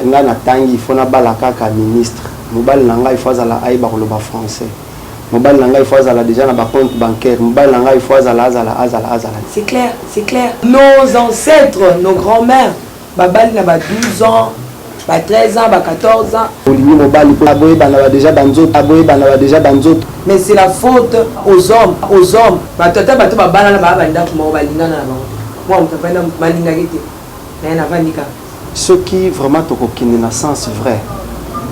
Nga na tangi il faut na bala kaka ministre, mobali na nga il faut azala ayeba koloba français, mobali na nga il faut azala dejà na ba compte bancaire, mobali na nga il faut azala azala azala azala. C'est clair, c'est clair. Nos ancêtres, nos grands-mères, babali na ba 12 ans, ba 13 ans, ba 14 ans. Olingi mobali po boyebana ba dejà ba nzoto, boyebana ba dejà ba nzoto. Mais c'est la faute aux hommes, aux hommes. Bato ata bato babalana baa bandako moko balingana na bango te. Mwa moto afandi na moto balingaki te. Naye navandi kaka. Soki vraiment toko kende na sens vrai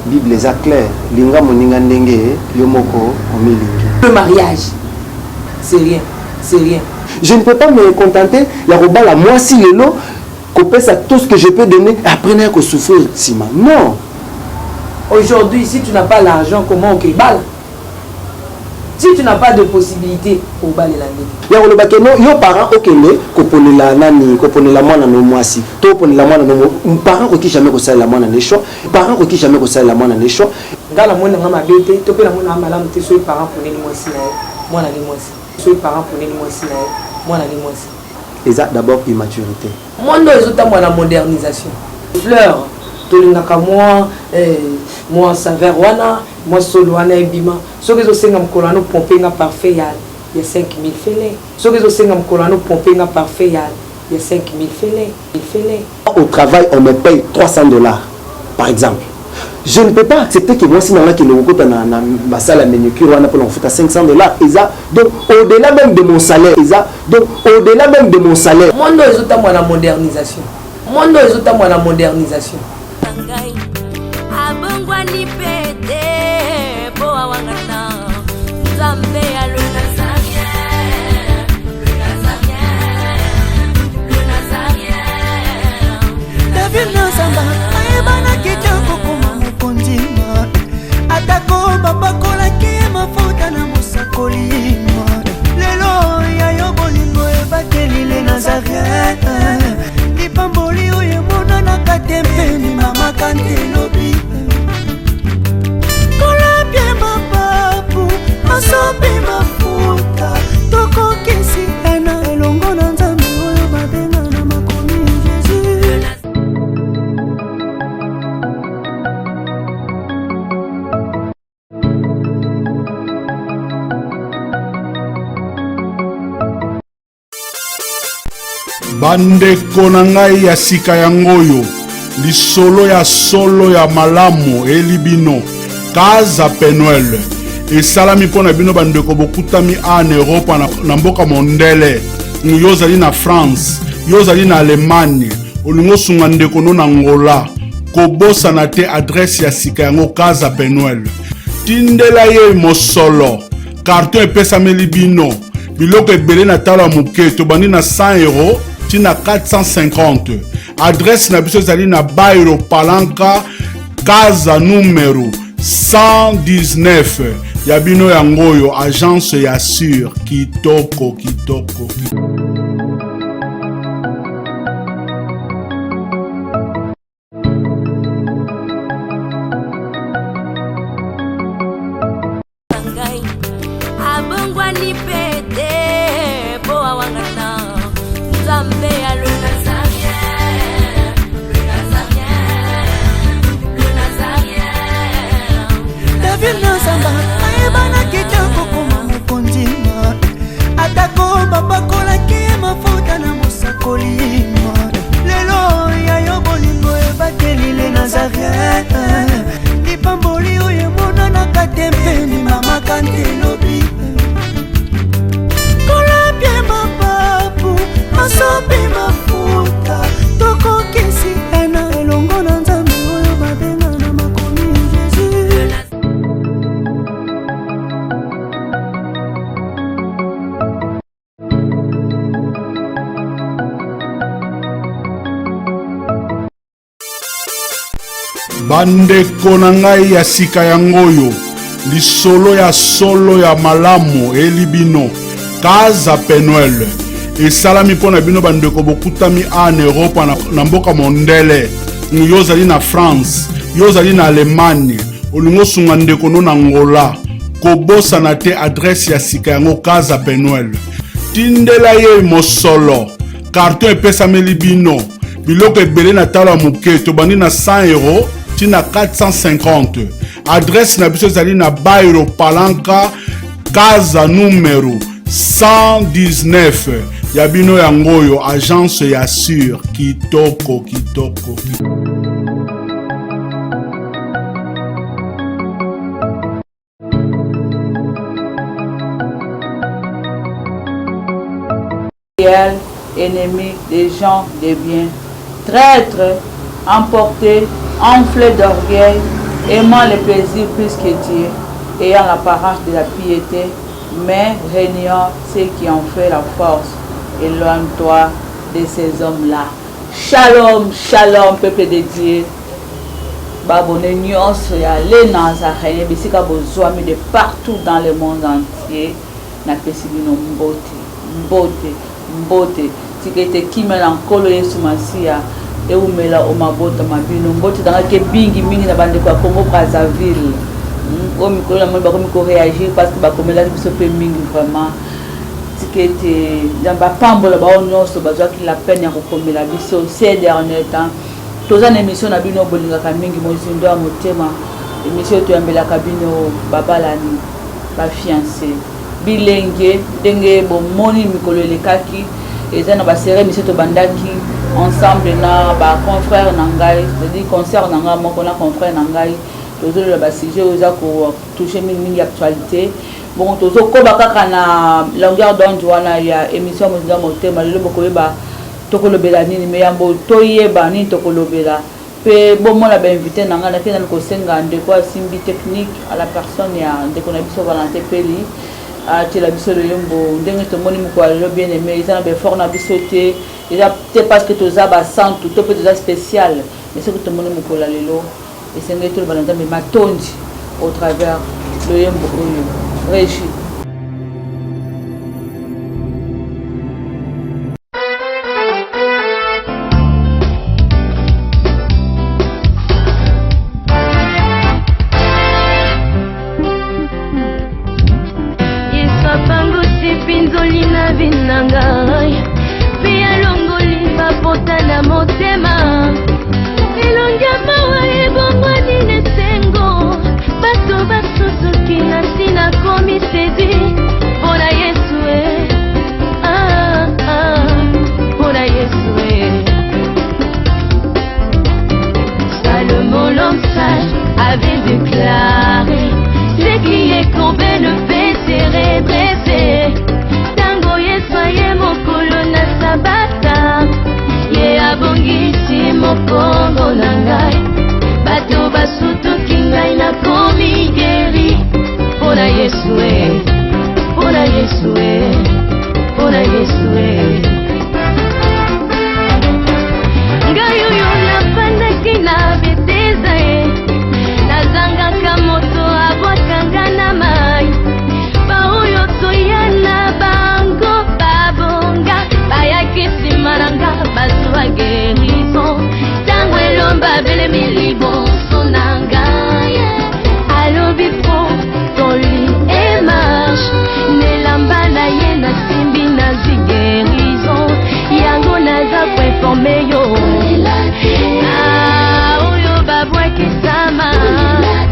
bible eza clair linga moninga ndenge yo moko omilingi. Le mariage c'est rien c'est rien. Je ne peux pas me contenter ya kobala mwasi lelo kopesa tout ce que je peux donner après naya ko souffrir sima non. Aujourd'hui si tu n'as pas l'argent comment okebala? Si tu n'as pas de possibilite obalela ndenge. Ya koloba ke no yo parent okende koponela nani koponela mwana no mwasi to oponela mwana no parent akoki jamais kosalela mwana ne choix parent akoki jamais kosalela mwana ne choix. Nga na moni na nga mabe te to pe na moni na nga malamu te soki parent aponeli mwasi na ye mwana ne mwasi soki parent aponeli mwasi na ye mwana ne mwasi. Eza d'abord immaturite. Monde oyo ezo tambola na modernisation. Fleur tolingaka mwa eh, mwa saveur wana mwa solo wana ebima soki ezo senga mokolo wana opompe nga parfait ya ya 5000 fele soki ezo senga mokolo wana opompe nga parfait ya ya 5000 fele fele. Au travail on me paye 300 dollars par exemple je ne peux pas accepter que mwasi na nga akende kokota na, na basala ya manucure wana mpona kofuta 500 dollars eza donc au delà même de mon salaire eza donc au delà même de mon salaire. Monde oyo ezo tambola na modernisation monde oyo ezo tambola na modernisation. Ngai abongwani pe te po awangana Nzambe ya le Nazarien, le Nazarien, le Nazarien. David Nazamba ayebanaki te kokoma mokonzi atako bapakolaki ye mafuta na mosakoli lelo ya yo bolingo ebateli le Nazarien lipamboli oyo emonanaka te mpe limamaka nte lobi kolapie mapapu masopi mafuta tokokisi ena elongo na nzambe oyo babenga na makomi jesus. Bandeko na ngai ya sika yango oyo, lisolo ya solo ya malamu eyeli bino. Casa Penuel esalami mpo na bino bandeko bokutami awa na Europa na, na mboka mondele. Yo ozali na France, yo ozali na Allemagne, olingi osunga ndeko no na Angola, kobosana te adresse ya sika yango Casa Penuel. Tindela ye mosolo, carton epesameli bino. Biloko ebele na talo ya moke, tobandi na 100 euro ti na 450. Adresse na biso ezali na Bairro Palanca, Casa numero 119. Ya bino yango oyo, agence ya sur kitoko kitoko. Ngai abongwani pe te po awangana Nzambe ya le Nazarien, le Nazarien, le Nazarien. David Nazamba ayebanaki te kokoma mokonzi atako bapakolaki ye mafuta na mosakoli lelo ya yo bolingo ebateli le Nazarien lipamboli oyo emonanaka te mpe limamaka nte lobi kolapie mapapu masopi mafuta tokokisi ena elongo na nzambe oyo babenga na makomi jesus. Bandeko na ngai ya sika yango oyo, lisolo ya solo ya malamu eyeli bino. Casa Penuel esalami mpo na bino bandeko bokutami awa na Europa na, na mboka mondele. Yo ozali na France, yo ozali na Allemagne, olingi osunga ndeko no na Angola, kobosana te adresse ya sika yango Casa Penuel. Tindela ye mosolo, carton epesameli bino. Biloko ebele na talo ya moke, tobandi na 100 euro ti na 450. Adresse na biso ezali na Bairro Palanca, casa numero 119. Ya bino yango oyo, agence ya sur. Kitoko, kitoko, kitoko. Ennemi des gens de bien, traître, emporté, enflé d'orgueil, aimant le plaisir plus que Dieu, ayant l'apparence de la piété, mais reniant ce qui en fait la force. Éloigne-toi de ces hommes-là. Shalom, shalom, peuple de Dieu. Babone nyonso ya les Nazaréens, bisika bozwami de partout dans le monde entier. Napesi bino mbote, mbote, mbote. Tika ete kimia na Nkolo Yesu Masiya ewumela o mabota ma bino. Mbote na ngai ke bingi mingi na bandeko ya Congo Brazzaville. Oyo mikolo namoni bakomi ko reagir parce que bakomelaki biso pe mingi vraiment. Tika ete Nzambe apambola baoyo nyonso bazwaki la peine ya kokomela biso ces derniers temps. Toza na emission na bino bolingaka mingi, Mozindo ya motema, emission oyo toyambelaka bino babalani, ba fiance, bilenge. Ndenge bomoni mikolo elekaki, eza na ba serie emission tobandaki ensemble na ba confrères na ngai, c'est-à-dire concert na ngai moko na confrère na ngai, tozolola ba sujet oyo eza ko toucher mingi mingi actualité. Bongo tozokoba kaka na longueur d'onde wana ya emission Mozindo ya motema. Lelo bokoyeba tokolobela nini, mais yambo toyeba nini tokolobela pe bomona ba invité na ngai, nake nanu kosenga ndeko asimbi technique à la personne ya ndeko na biso Valentin Peli atiela biso loyembo. Ndenge tomoni mokolo ya lelo, bien aimé, eza na ba effort na biso te, eza te parce que toza ba santu to pe toza spécial, mais soki tomoni mokolo ya lelo, esengeli toloba na Nzambe matondi au travers loyembo oyo. Régie. Yesu apangusi mpinzoli na vi na ngai, mpe alongoli bapota na motema. Elongi ya mawa ebongwani na esengo, bato basutuki na ntina komi séduit mpo na Yesu e. Ah, ah, mpo na Yesu e. Salomon l'homme sage avait déclaré: ce qui est courbé ne peut se redresser. Tango Yesu aye mokolo na sabata, ye abongisi mokongo na ngai, bato basutuki, ngai nakomi guéri mpo na Yesu e, mpo na Yesu e, mpo na Yesu e. Ngai oyo nafandaki na Beteza ye, nazangaka moto abwakanga na mai, baoyo toya na bango babonga, bayaki nsima na nga, bazwa guérison. Ntango elomba belemi liboso na ngai, alobi: "Prends ton lit et marche." Nelamba na ye nasimbi, nazwi guérison. Yango naza koinformer yo. Ah, oyo babwakisama.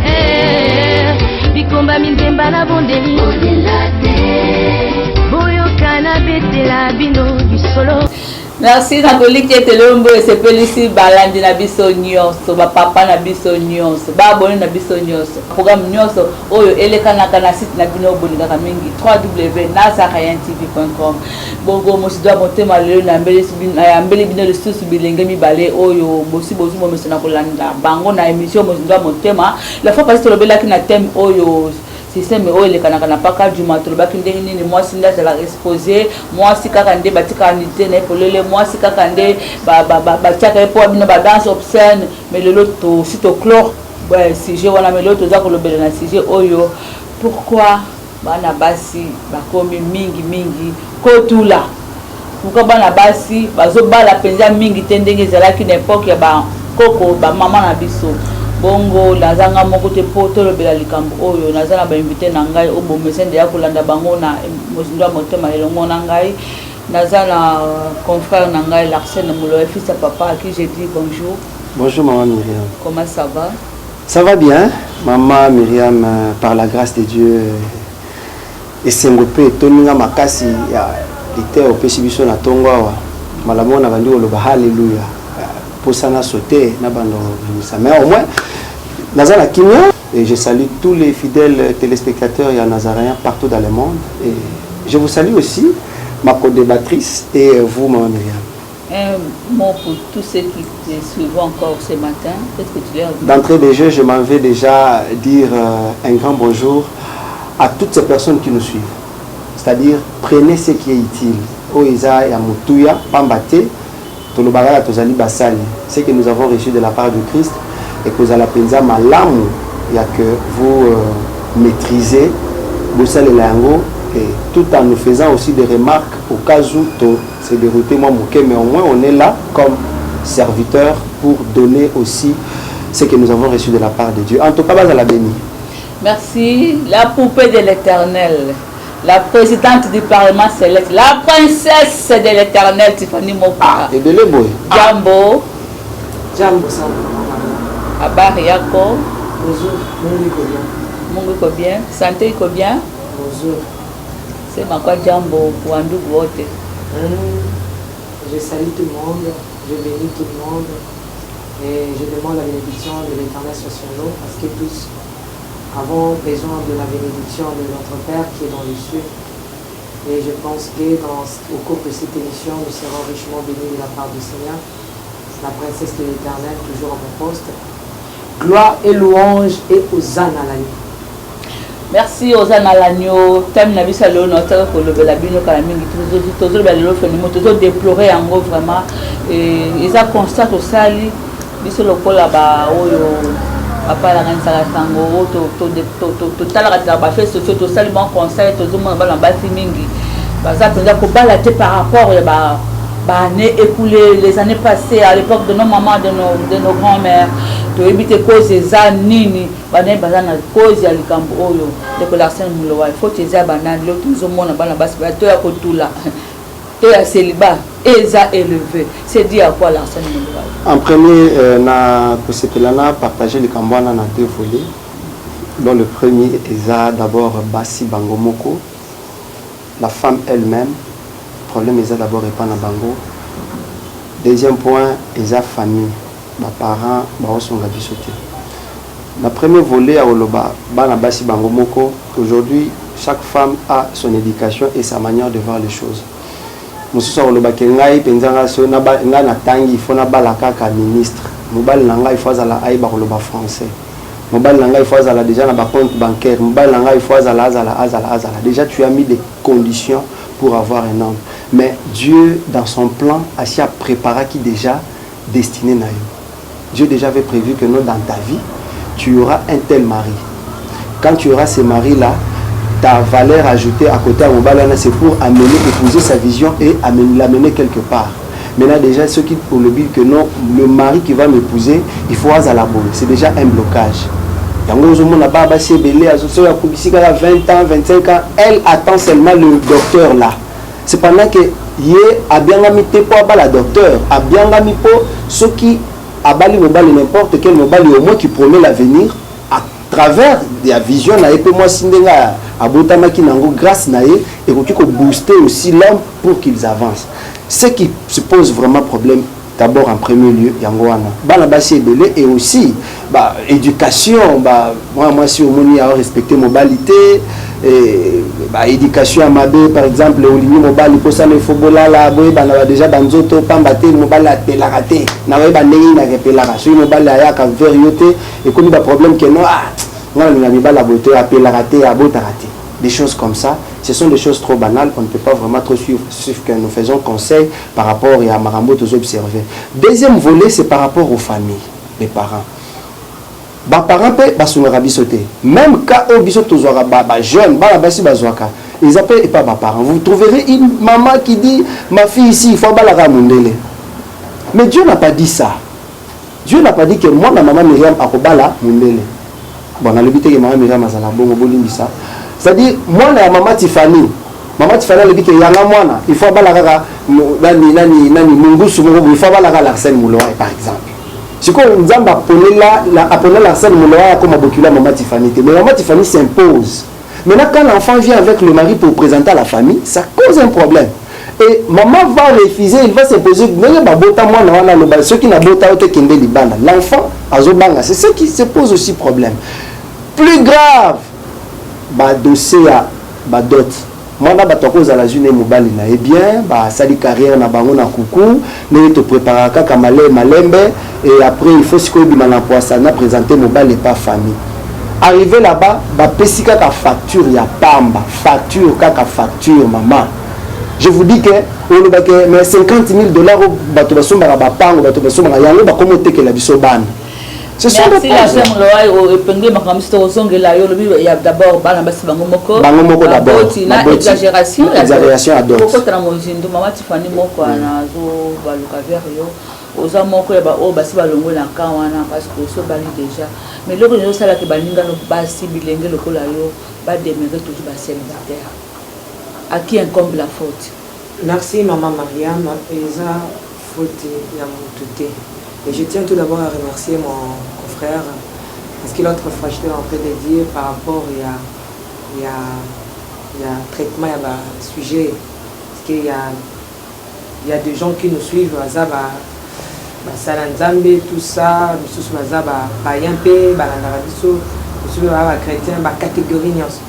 Eh, bikomba mindemba na bondeli, boyoka nabetela bino lisolo. Merci. Nakoliki ete loyembo esepelisi balandi na biso nyonso, bapapa na biso nyonso, baabone na biso nyonso. Programme nyonso oyo elekanaka na site na bino bolingaka mingi, www nazaréen tv.com. Bongo Mozindo ya motema lelo, nayambeli bino lisusu bilenge mibale oyo bosi bozwi momeso na kolanda bango na émission Mozindo ya motema. La fois passée tolobelaki na thème oyo, système oyo elekanaka na paka juma. Tolobaki ndenge nini mwasi nde azalaka exposé, mwasi kaka nde batikaka nudité na ye polele, mwasi kaka nde batiaka ye mpo bino badanse obscène. Mais lelo tosi toclore sujet wana. Mais lelo toza kolobela na sujet oyo: pourquoi bana basi bakomi mingi mingi kotula? Pourquoi bana basi bazobala mpenza mingi te ndenge ezalaki na époque ya bakoko, bamama na biso? Bongo naza nga moko te mpo tolobela likambo oyo. Naza na bainvité na ngai oyo bomesende ya kolanda bango na Mozindo ya motema elongo na ngai. Naza na confrère na ngai Larsen Muloe, fils à papa, à qui j'ai dit bonjour. Bonjour maman Myriam. Comment ça va? Ça va bien, maman Myriam, par la grâce de Dieu. Esengo mpe etondi nga makasi ya liteya opesi biso na ntongo awa. Mbala moko nabandi koloba halleluya, mposa na saute na banda kobimisa, mais au moins naza na kimia. Et je salue tous les fidèles téléspectateurs ya Nazaréen partout dans le monde, et je vous salue aussi ma co-débattrice et vous, maman Myriam. Un mot pour tous ceux qui te suivent encore ce matin, qu'est-ce que tu leur dis? D'entrée de jeu, je m'en vais déjà dire un grand bonjour à toutes ces personnes qui nous suivent. C'est-à-dire, prenez ce qui est utile. Oyo eza ya motuya, pamba te, tolobaka kaka tozali basali. Ce que nous avons reçu de la part du Christ, ekozala penza malamu ya que vous maîtrisez, bosalela yango, et tout en nous faisant aussi des remarques au cas où to se dérouter moi moke, mais au moins on est là comme serviteur pour donner aussi ce que nous avons reçu de la part de Dieu. En tout cas, bazala béni. Merci. La poupée de l'Éternel, la présidente du Parlement céleste, la princesse de l'Éternel, Tiffany Moka. Ah, ebele boye. Jambo. Jambo sana. Habari yako? Bonjour, Mungu iko bien. Mungu iko bien. Santé iko bien? Bonjour. Sema kwa jambo kwa ndugu wote. Je salue tout le monde, je bénis tout le monde et je demande la bénédiction de l'Éternel soit sur nous, parce que tous avons besoin de la bénédiction de notre Père qui est dans les cieux. Et je pense que au cours de cette émission, nous serons richement bénis de la part du Seigneur. La princesse de l'Éternel, toujours à mon poste. Gloire et louange et Hosanna à l'agneau. Merci Hosanna à l'agneau. Thème na biso lelo na otaka kolobela bino kala mingi, tozolobela lelo phénomène, tozodéplorer yango vraiment. Et eza constat tosali biso lokola ba oyo bapalakanisaka sango, totalaka tala ba faits sociaux, tosali mwa conseil, tozomona bana basi mingi baza mpenza kobala te par rapport ya ba années écoulées, les années passées, à l'époque de nos mamans, de nos grands-mères. Toyebi te cause eza nini, banani baza na cause ya likambo oyo. Ndeko Larsen Mulowa, faute eza banani? Lelo tozomona bana basi to ya kotula to ya célibat eza élevé, c'est dû à quoi, Larsen Mulowa? En premier, na kosepela na partager likambo wana na deux volets, dont le premier eza d'abord basi bango moko, la femme elle-même. Problème eza d'abord epa na bango. Deuxième point eza famille, baparents baosonga biso te. Na premier volet ya koloba bana basi bango moko, aujourd'hui chaque femme a son éducation et sa manière de voir les choses. Mosusu akolobaki: ngai mpenza, ngai so ngai natangi, il faut nabala kaka ministre. Mobali na ngai, il faut azala ayeba koloba français. Mobali na ngai, il faut azala déjà na bacompte bancaire. Mobali na ngai, il faut azala, azala, azala, azala. Déjà tu as mis des conditions pour avoir un homme. Mais Dieu, dans son plan, asi apréparaki déjà destinée na yo. Dieu déjà avait prévu que non, dans ta vie tu auras un tel mari. Quand tu auras ce mari là, ta valeur ajoutée à côté à mobali wana, c'est pour amener, épouser sa vision et amener, l'amener quelque part. Maintenant déjà, ceux qui pour le but que non, le mari qui va m'épouser, il faut azala boye, c'est déjà un blocage. Yango ozomona bana basi ebele, soki akobisi kaka 20 ans, 25 ans, elle attend seulement le docteur là. C'est pendant que ye abiangami te mpo abala docteur, abiangami mpo soki abali mobali, n'importe quel mobali, au moins qui promet l'avenir à travers ya vision na ye mpe mwasi ndenge abotamaki nango, grâce na ye ekoki kobooster aussi l'homme pour qu'ils avancent. Ce qui se pose vraiment problème d'abord, en premier lieu, yango wana, bana basi ebele et aussi ba éducation, ba mwana mwasi omoni arespecte mobali te, ba éducation ya mabe. Par exemple, olingi mobali, mposana ifo bolala, boyebana ba déjà banzoto, pamba te mobali apelaka te, nakoyeba ndenge nini akepelaka. Soki mobali ayaka vers yo te, ekomi baproblème ke non, ah, nga nalinga mibali aboye te, apelaka te, abotaka te, des choses comme ça. Ce sont des choses trop banales, on ne peut pas vraiment trop suivre, sauf que nous faisons conseil par rapport à makambo observé. Deuxième volet, c'est par rapport aux familles, les parents. Baparents mpe basungaka biso te. Même cas oyo biso tozwaka bajeune, bana basi bazwaka, eza mpe epa baparents. Vous trouverez une maman qui dit: ma fille ici, il faut abalaka mondele. Mais Dieu n'a pas dit ça. Dieu n'a pas dit que mwana mama Myriam akobala mondele. Bon, nalobi te ke mama Myriam azala bongo, bolimbisa. C'est-à-dire mwana ya mama Tiffany Mama Tifani alobi ke yanga mwana il faut abala kaka nani nani nani mungusu moko boye, il faut abala kaka Larsen Muloa par exemple. Sikoyo Nzambe aponela aponela Larsen Muloa akoma bokilo ya mama Tifani te, mais mama Tifani s'impose. Maintenant quand l'enfant vient avec le mari pour présenter à la famille, ça cause un problème. Et maman va refuser, il va s'imposer. Ndenge babota mwana wana aloba soki nabota yo te kende libanda. L'enfant azobanga, c'est ce qui se pose aussi problème. Plus grave, ba dossier ya ba dot. Mwana bato akozala azwi ne mobali na ye bien, basali carrière na bango na kuku, ndenge topreparaka kaka male malembe, et après il faut sikoyo ebima na poasa na présenter mobali epa famille. Arrivé là-bas, bapesi kaka facture ya pamba, facture kaka facture mama. Je vous dis que olobaka mais 50 000 dollars bato basombaka bapango, bato basombaka yango bakoma otekela biso bana. Ce sont des Merci la sœur Loa epenge makambo biso tozongela yo lobi ya d'abord bana basi bango moko Bango moko d'abord. Baboti na Baboti. Exagération ya Exagération ya dot. Kokota na mozindo mama Tifani moko nazobaluka vers yo oza moko ya baoyo basi balongwe na camp wana parce que osi obali déjà, mais eloko nini osalaka balingano basi bilenge lokola yo bademeurer toujours bacélibataire? À qui incombe la faute? Merci Maman Mariam, eza faute ya motu te. Et je tiens tout d'abord à remercier mon confrère parce que l'autre fois j'étais en train de dire par rapport il y a traitement ya ba sujet, parce qu'il y a des gens qui nous suivent, baza ba basala Nzambe, tout ça, misusu baza ba païen mpe balandaka biso, misusu mpe baza ba chrétien, ba catégorie nyonso.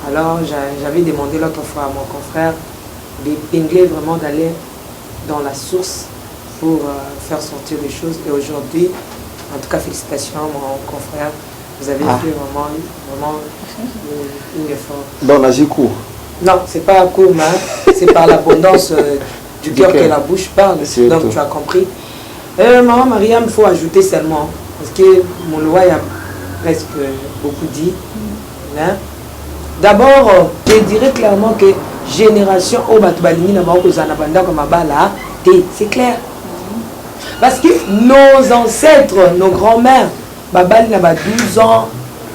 Alors j'avais demandé l'autre fois à mon confrère d'épingler vraiment, d'aller dans la source pour faire sortir les choses. Et aujourd'hui, en tout cas, félicitations, mon confrère. Vous avez fait vraiment, vraiment une effort. Donc nazwi cours. Non, c'est pas un cours, mais c'est par l'abondance du Du cœur que cœur. La bouche parle. C'est Donc tout. tu as compris. Maman Mariam, il faut ajouter seulement, parce que mon loi a presque beaucoup dit. Hein? D'abord, je dirais clairement que génération oyo bato balingi na bango kozala na bandako ya mabala te, c'est clair. Parce que nos ancêtres, nos grands-mères, babali na ba 12 ans,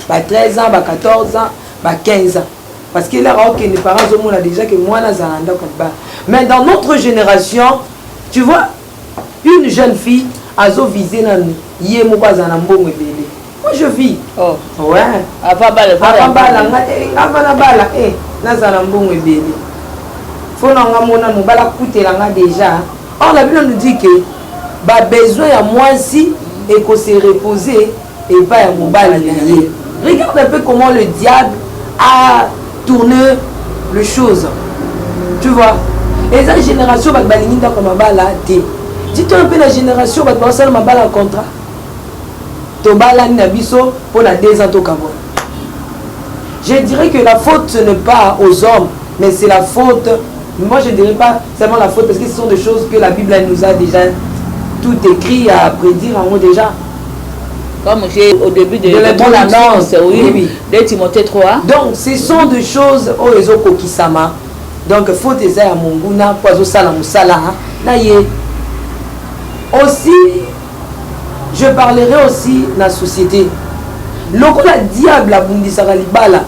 ba 13 ans, ba 14 ans, ba 15 ans. Parce que là, ok, les parents ont déjà que moi, là, ça ndako ya libala. Mais dans notre génération, tu vois, une jeune fille azoviser nanu ye moko azala na mbongo ebele. Moi, je vis. Oh. Ouais. Avant bala. Avant bala nga eh, avant na bala eh, nazala na mbongo ebele, fo na nga mona mobali akutela nga déjà. Or la Bible nous dit que babesoin ya mwasi ekose reposer epai ya mobali na ye. Regarde un peu comment le diable a tourné les choses, tu vois. Eza génération bato balingi ndako ya mabala te. Dis-toi un peu, na génération bato bazosala mabala ya contrat, tobalani na biso mpo na 2 ans tokabwana. Je dirais que la faute, ce n'est pas aux hommes, mais c'est la faute, moi je ne dirais pas seulement la faute, parce que ce sont des choses que la Bible, elle nous a déjà tout écrit à prédire en haut déjà. Comme j'ai au début de, De de mon l'introduction. annonce, oui, Oui. de Timothée 3. Donc ce sont des choses oyo ezokokisama. Donc faute eza ya monguna mpo azosala mosala na ye. Aussi, je parlerai aussi na société. Lokola diable abundisaka libala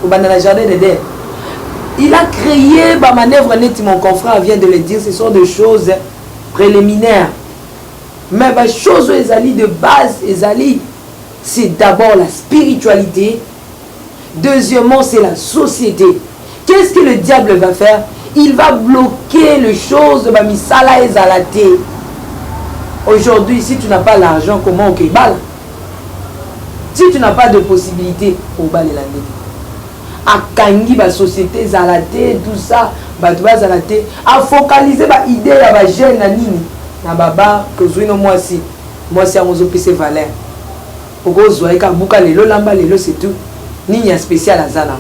kobanda na jardin d'Eden, il a créé bamanœuvre neti mon confrère vient de le dire. Ce sont des choses préliminaires, mais bachose oyo ezali de base ezali, c'est d'abord la spiritualité. Deuxièmement, c'est la société. Qu'est-ce que le diable va faire? Il va bloquer les choses, bamisala ezala te. Aujourd'hui, si tu n'as pas l'argent, comment okobala? Si tu n'as pas de possibilité, obalela ndenge? Akangi basociété ezala te, tout ça, bato bazala te, afocaliser baidée ya bajeune na nini, na babar. Kozwi no mwasi, mwasi yango ozopesa valeur, okozwa ye kabuka lelo, lamba lelo, c'est tout. Nini ya spécial aza na?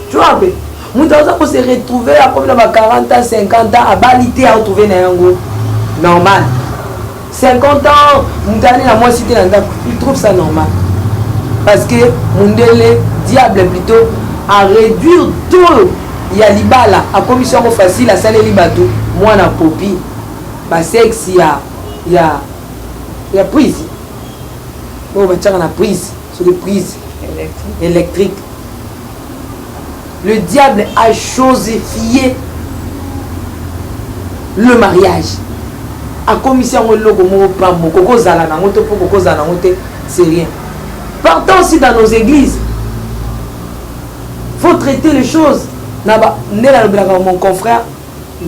Tu vois un peu, moto aza kose retrouver akomi na ba 40 ans, 50 ans, abali te, aretrouve na yango normal. 50 ans, moto ani na mwasi te na ndako, il trouve ça normal, parce que mundele, diable plutôt, a réduire taux ya libala, akomisi yango facile, asaleli bato mwana popi, basexe ya prise oyo batiaka na prise, soki prise électrique. Le diable a chosifié le mariage. Akomisi yango eloko moko pamba, okoki kozala na yango te mpo okoki kozala na yango te, c'est rien. Partant aussi dans nos églises, faut traiter les choses na ba nde nalobelaka mon confrère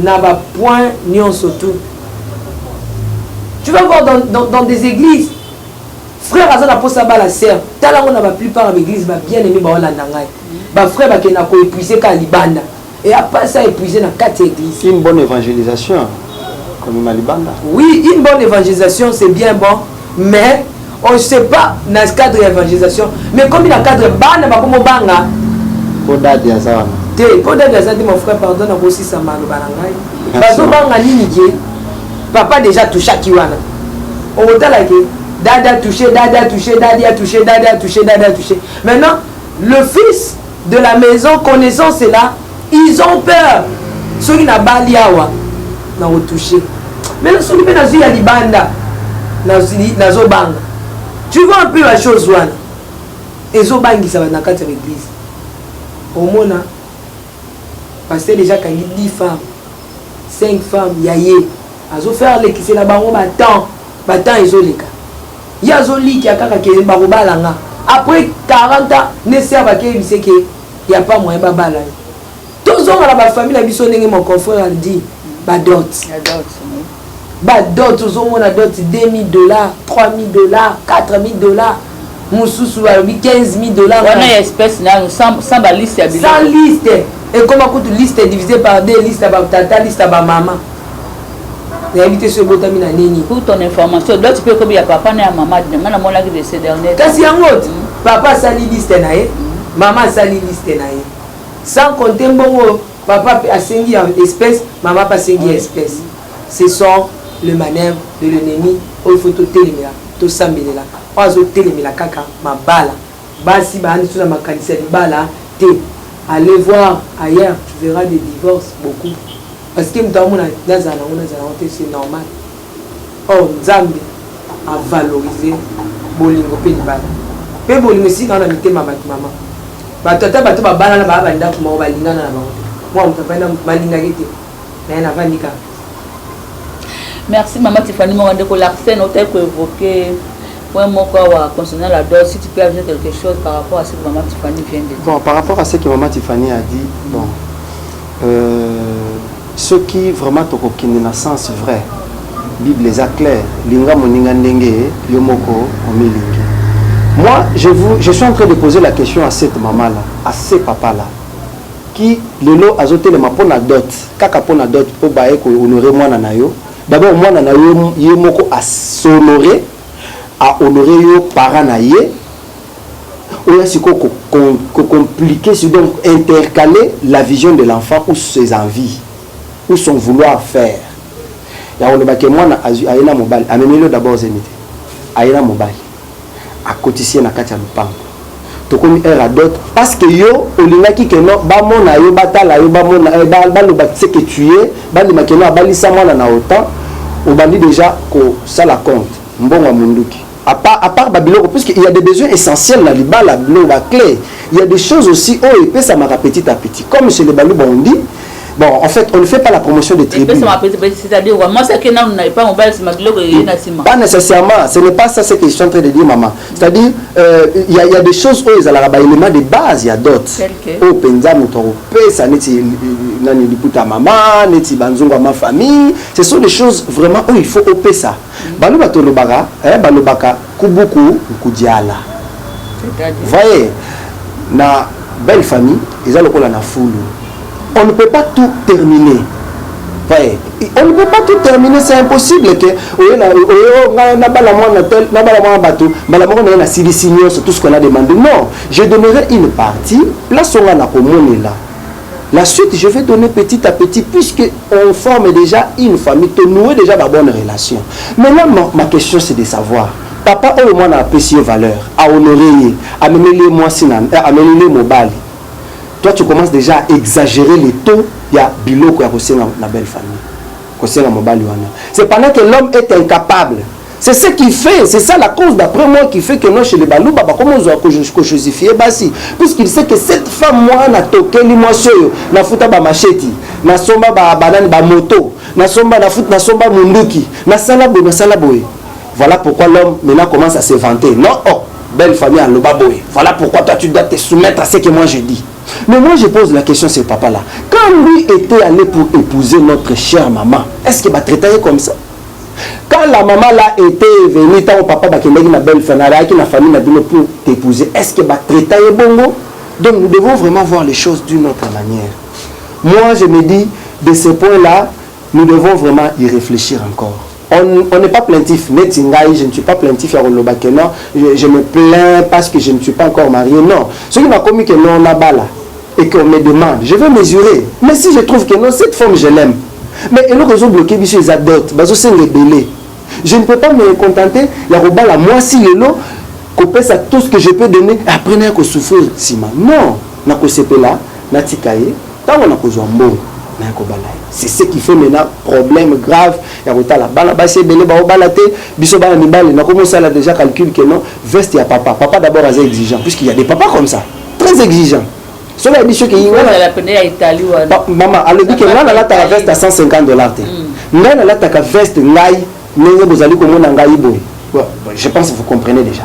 na ba point nyonso tout. Tu vas voir dans des églises, frère aza na posa bala sœur, tala yango na ba plupart ya ba église, ba bien aimé baolanda ngai, ba frère bakenda ko épuiser kaka libanda et après ça épuiser na kati ya église. Une bonne évangélisation komema libanda. Oui, une bonne évangélisation, c'est bien bon, mais on ne sait pas dans ce cadre d'évangélisation, mais comme il y a cadre bana bakomo banga po dadi aza wana. Te, po dadi aza te. Mon frère, pardon, nakosisa maloba na ngai. Bazobanga nini? Ke papa déjà touchaki wana, okotala ke dada touché, dada touché, dadi a touché, dada a touché, dada a touché. Maintenant, le fils de la maison connaissant cela, ils ont peur: soki nabali awa, nakotouche. Maintenant, soki mpe nazwi ya libanda, nazobanga. Tu vois un peu la chose wana ezobangisa na kati ya l'église. Omona pasteur déjà akangi 10 femmes, 5 femmes ya ye, azofaire alekisela bango batemps, batemps ezoleka, ye azolikia kaka ke bakobala nga après 40 ans. Nde ser bakeyebise ke ya pas moyen babala ye. Tozonga na bafamille na biso, ndenge mon confrère a dit, badot. Badot, ozomona dot 2000 $, 3000 $, 4000 $, mosusu balobi 15 000 $. Wana ya espèce nanu, sans baliste ya biloko. Sans liste. Ekoma kutu liste divisé par deux: liste ya batata, liste ya bamama. Nayebi te so ebotami na nini. Pour ton information, dot mpe ekomi ya papa na ya mama. Nga namonaki de ces derniers. Kasi yango ti papa asali liste na ye, mama asali liste na ye, sans compter mbongo papa mpe asengi ya espèce, mama mpe asengi ya espèce. Ce sont le manœuvre de l'ennemi oyo faut totelemela, tosambelela. Oyo azotelemela kaka mabala, basi baandi so na makanisi ya libala te. Allez voir ailleurs, tu verras des divorces beaucoup, parce que moto amona nazala nango, nazala nango te, c'est normal. Or Nzambe avalorize bolingo mpe libala, mpe bolingo esika na mitema bato. Mama, bato, ata bato babalana, baya bandako moko, balingana na bango te. Mwa moto avandi, balingaki te, naye navandi kaka. Merci, mama Tiffany. Moko ndeko Larsen otaki koévoquer point moko awa concernant la dot. Si tu peux ajouter quelque chose par rapport à ce que maman Tiffany vient de dire. Bon, par rapport à ce que maman Tiffany a dit, bon, soki vraiment tokokende na sens vrai, Bible eza claire: linga moninga ndenge yo moko omilingi. Moi, je suis en train de poser la question à cette maman là, à ce papa là qui lelo azotelema mpo na dot, kaka mpo na dot, mpo baye kohonorer mwana na yo. D'abord mwana na yo, ye moko as'honorer, ahonorer yo parent na ye. Oyo sikoyo kocompliquer, donc intercaler la vision de l'enfant ou ses envies ou son vouloir faire ya kolobaki mwana aye na mobali, amemeli yo d'abord zemi te, aye na mobali, akotisi ye na kati ya lopango, tokomi heure ya dot, parce que yo olingaki ke no bamona yo, batala yo, bamona, baloba ce que tu es, bandima ke no abalisa mwana na autant. Obandi déjà kosala compte mbongo ya munduki, à part babiloko, puisque il y a des besoins essentiels na libala, biloko baclé. Il y a des choses aussi oyo epesamaka petit à petit, comme chez les Baluba on dit. Bon, en fait, on ne fait pas la promotion des tribus. C'est-à-dire, moi, c'est que pas mobile, c'est ma Pas nécessairement, ce n'est pas ça ce que je suis en train de dire, maman. C'est-à-dire, il y a des choses où ils ont des éléments de base, il y a d'autres. Oyo penza moto akopesa neti nani, liputa mama, neti banzungu ya ma famille. Ce sont des choses vraiment où il faut opesa. Baloba tolobaka, eh, balobaka kubuku nkudiala. Voyez, na belle famille, eza lokola na fulu. On ne peut pas tout terminer. Ouais. On ne peut pas tout terminer, c'est impossible que oyo na oyo na bala mwana tel, na bala mwana bato, mbala moko na nasilisi nyonso, tout ce qu'on a demandé. Non, je donnerai une partie, place onga na komonela. La suite, je vais donner petit à petit, puisque on forme déjà une famille, to nouer déjà ma bonne relation. Maintenant, ma question, c'est de savoir, papa oyo mwana apesi ye valeur, ahonoré ye, amemeli ye mwasi na, amemeli ye mobali. Toi, tu commences déjà à exagérer les taux ya biloko ya kosenga na belle famille, kosenga mobali wana. C'est pendant que l'homme est incapable. C'est ce qui fait, c'est ça la cause d'après moi qui fait que non, chez les Baluba, bah, comment on doit justifier basi? Puisqu'il sait que cette femme, moi, na tokeli moi oyo, na futa ba macheti, na somba ba banani ba moto, na somba na futa na somba munduki, na sala boye, na sala boye. Voilà pourquoi l'homme maintenant commence à se vanter. Non, oh, belle famille aloba boye. Voilà pourquoi toi tu dois te soumettre à ce que moi je dis. Mais moi je pose la question à ce papa-là. Quand lui était allé pour épouser notre chère maman, est-ce qu'il va traiter comme ça? Quand la maman là était venue, tant papa bakendaki na belle famille, alaki na famille na bino pour t'épouser, est-ce que batraita ye bongo? Donc nous devons vraiment voir les choses d'une autre manière. Moi je me dis, de ce point-là, nous devons vraiment y réfléchir encore. On n'est pas plaintif. Neti ngai, je ne suis pas plaintif ya koloba que non, je me plains parce que je ne suis pas encore marié. Non. Ce qui m'a commis que non, nabala et qu'on me demande, je vais mesurer. Mais si je trouve que non, cette femme, je l'aime. Mais eloko ezobloquer biso eza dot, bazosenga ebele. Je ne peux pas me contenter ya kobala mwasi lelo, kopesa tout ce que je peux donner, après naya kosouffrir nsima. Non, nakosepela natika ye ntango nakozwa mbongo, naya kobala ye. C'est ce qui fait maintenant problème grave ya kotala bana basi ebele baobala te. Biso bana mibale, nakomosala déjà calcul que non, veste ya papa, papa d'abord aza exigeant, puisqu'il y a des papas comme ça, très exigeant. Soki ayebi soki ozala pene ya Italie wana. Mama alobi ke ngai nalataka veste ya 150 $ te, ngai nalataka veste, ngai ndenge bozali komona ngai boye. Bon, je pense que vous comprenez déjà.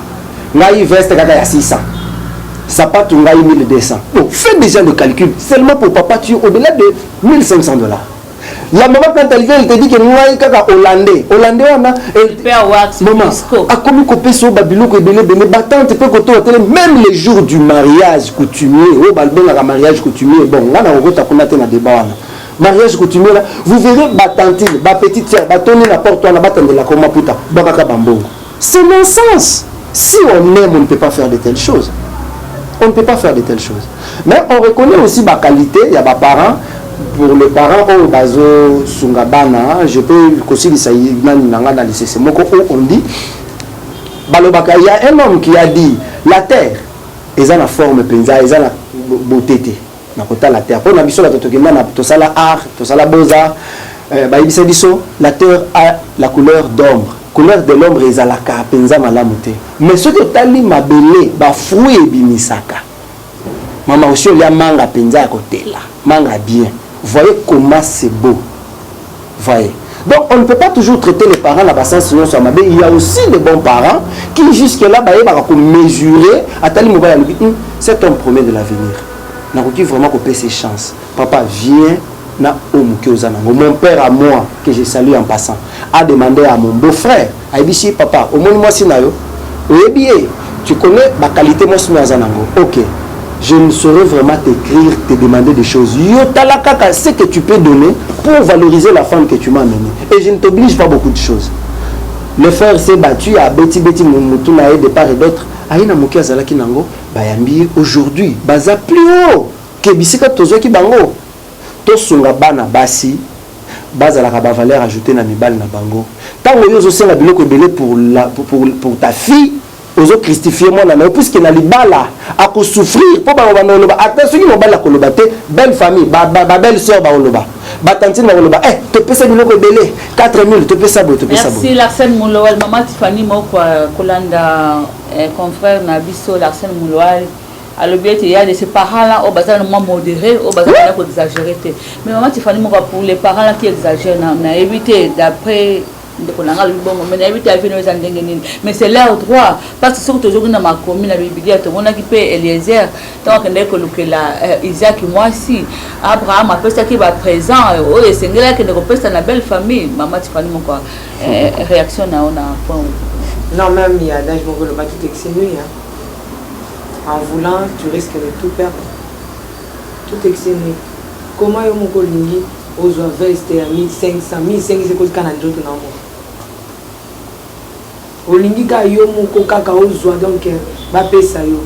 Ngai veste kaka ya 600, sapatu ngai 1200. Bon, faites déjà le calcul seulement pour papa, tu au-delà de 1500 $. La maman, quand elle vient, elle te dit que ngai kaka hollandais, hollandais wana. Super wax. Mama Disco. Akomi kopesa oyo babiloko ebele ebele, batante mpe kotoka tele. Même les jours du mariage coutumier, oyo babengaka mariage coutumier, bon, ngai na kokota kuna te na débat wana. Mariage coutumier là, vous verrez batantine, bapetite sœur batoni na porte wana, batandelaka maputa, bakaka bambongo. C'est non-sens. Si on aime, on ne peut pas faire de telles choses, on ne peut pas faire de telles choses. Mais on reconnaît aussi baqualité ya baparents. Pour les parents oyo bazosunga bana, je peux kosilisa nani na nga na lisese moko oyo on dit, balobaka, il y a un homme qui a dit: la terre eza na forme mpenza, eza na beauté te. Na kotala terre, mpo na biso bato tokenda na tosala art, tosala beaux-arts, bayebisa biso la terre a la couleur d'ombre. Couleur de l'ombre ezalaka mpenza malamu te, mais soki otali mabele, bafruit ebimisaka. Mama, osi olia manga mpenza ya kotela, manga bien, voyez comment c'est beau, voyez. Donc on ne peut pas toujours traiter les parents na basens nyonso ya mabe. Il y a aussi de bons parents qui jusque là bayebaka komesurer. Atali mobali, alobi: cet homme promet de l'avenir, nakoki vraiment kopesa chance. Papa, viens na oyo moke oza nango. Mon père à moi, que je salue en passant, a demandé à mon beau-frère, ayebisi: papa, omoni mwasi na yo, oyebi ye, tu connais baqualité mwasi oyo aza nango. Ok, je ne saurais vraiment t'écrire, te demander des choses. Yo tala kaka ce que tu peux donner pour valoriser la femme que tu m'as amenée. Et je ne t'oblige pas beaucoup de choses. Le frère s'est battu, abeti beti mutu na ye de part et d'autre. Aye na moke azalaki nango, bayambi ye. Aujourd'hui, baza plus haut que bisika tozwaki bango. Tosunga bana basi bazalaka bavaleur ajoutée na mibali na bango. Ntango yo ozosenga biloko ebele pour ta fille, ozochristifier mwana na yo, puisque na libala akosouffrir, mpo bango banda koloba. Ata soki mobali akoloba te, belle famille, babelle sœur bakoloba, batantine bakoloba: eh, topesa biloko ebele, 4000, topesa boye, topesa Merci boye. Larsen Mulowal. Mama Tiffany moko, kolanda confrère na biso Larsen Mulowal, alobi ete ya de ces parents là oyo baza na mwa modéré, oyo baza na koexagérer te. Mais mama Tiffany moko, pour les parents là qui exagèrent, nayebi te, d'après ndeko na nga alobi bongo, mais nayebi te avis na yo eza ndenge nini. Mais c'est leur droit, parce que soki tozoki na makomi na Bibilia, tomonaki mpe Eliezer, ntango akendaki kolukela Isaac mwasi, Abraham apesaki baprésent oyo esengeli akende kopesa na belle famille. Mama Tifani moko, réaction na yo na point? Non, même il y a adage moko eloba: tout excès nuit. Hein. En voulant, tu risques de tout perdre. Tout excès nuit. Comment yo moko olingi ozwa veste ya 1500, 1500 ekotika na nzoto na moko, olingi kaka yo moko kaka ozwa, donc bapesa yo.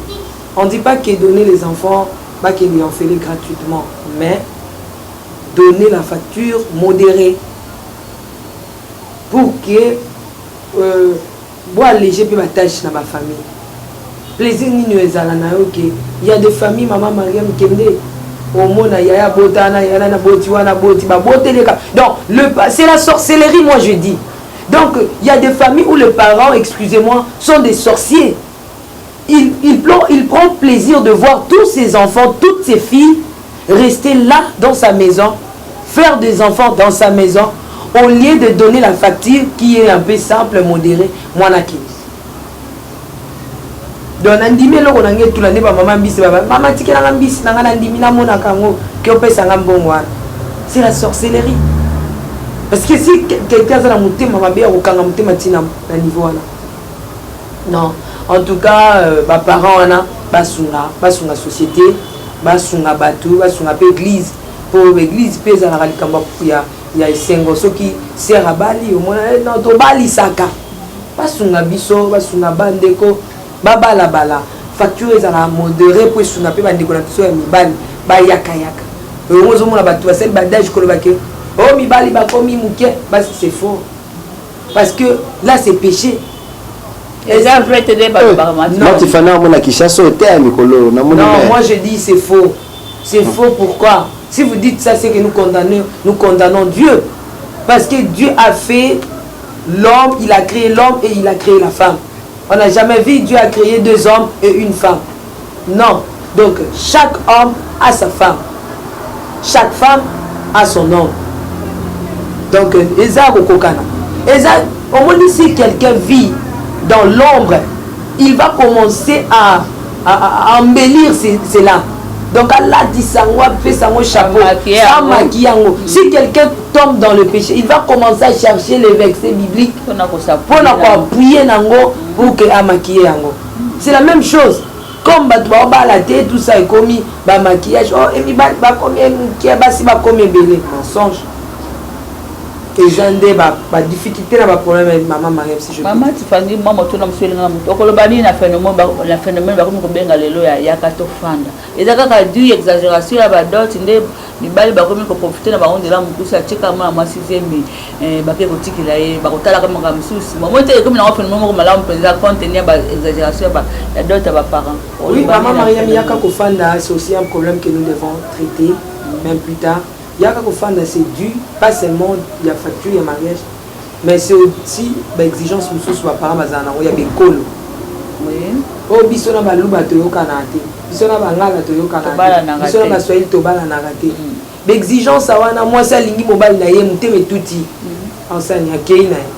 On dit pas que donner les enfants bakende enfermer gratuitement, mais donner la facture modérée pour que boalléger mpe batâche na bafamille. Plaisir nini oyo ezala na yo ke ya des familles? Mama Mariam, kende omona yaya botana, yaya na boti wana, boti baboteleka. Donc le c'est la sorcellerie, moi je dis. Donc il y a des familles où les parents, excusez-moi, sont des sorciers. Il prend plaisir de voir tous ses enfants, toutes ses filles rester là dans sa maison, faire des enfants dans sa maison, au lieu de donner la facture qui est un peu simple, modérée, mwana kini. Donc nandimi eloko na ngai etula nde bamama mbisi baba mama tikelanga mbisi na ngai, nandimi namonaka yango ke opesanga mbongo wana. C'est la sorcellerie, parce que si quelqu'un aza na motema mabe ya kokanga motema ntina na niveau wana, non. En tout cas, baparent wana basunga, basunga société, basunga bato, basunga mpe église, mpo église mpe ezalaka likambo ya esengo. Soki sœur abali, omona non, tobalisaka, basunga biso, basunga bandeko babalabala, facture ezala modéré mpo esunga mpe bandeko na biso ya mibali bayakayaka. Yango ozomona bato basali badage koloba ke o mibali bakomi moke basi, c'est faux, parce que là c'est péché. Eza vrai te nde balobaka. Non, Tifana, amona Kinshasa oyo te ya mikolo namoni. Non, moi je dis c'est faux, c'est faux. Pourquoi? Si vous dites ça, c'est que nous condamnons, nous condamnons Dieu, parce que Dieu a fait l'homme, il a créé l'homme et il a créé la femme. On n'a jamais vu Dieu a créé deux hommes et une femme, non. Donc chaque homme a sa femme, chaque femme a son homme. Donc eza kokokana, eza omoni, si quelqu'un vit dans l'ombre, il va commencer à embellir cela. Donc alatisa yango, apesa yango chapeau, amaki yango. Si quelqu'un tombe dans le péché, il va commencer à chercher les versets bibliques mpona koappuyer nango pour que amaquiller yango. C'est la même chose comme bato baobala te, tout ça ekomi bamaquillage. Oh, mibali bakomi moke, basi bakomi ebele, mensonge. Eza nde badifficulté na baproblème, mama Mariam, si je Mama Tifani, mwa motuna mosu elingaka moto okoloba nini na phénomène bakomi kobenga lelo ya yaka tofanda? Eza kaka du exagération ya badot nde mibali bakomi koprofiter na bango nzela mokusi, atika mwana mwasi zemi, bake kotikela ye, bakotalaka makambo mosusu momo te. Ekomi nango phénomène moko malamu mpenza compte tenu ya baexagération ya dot ya baparent. Oui, maman Mariam, yaka kofanda, c'est aussi un problème que nous devons traiter même plus tard. Yaka kofanda, c'est dû pas seulement ya facture ya mariage, mais c'est aussi baexigence mosusu baparent bazala nango ya bekolo. Oyo biso na Baluba toyokanaka te, biso na Bangala toyokanaka te, biso na Baswahili tobalanaka te. Baexigence wana, mwasi alingi mobali na ye, motema etuti, ansani akei na ye.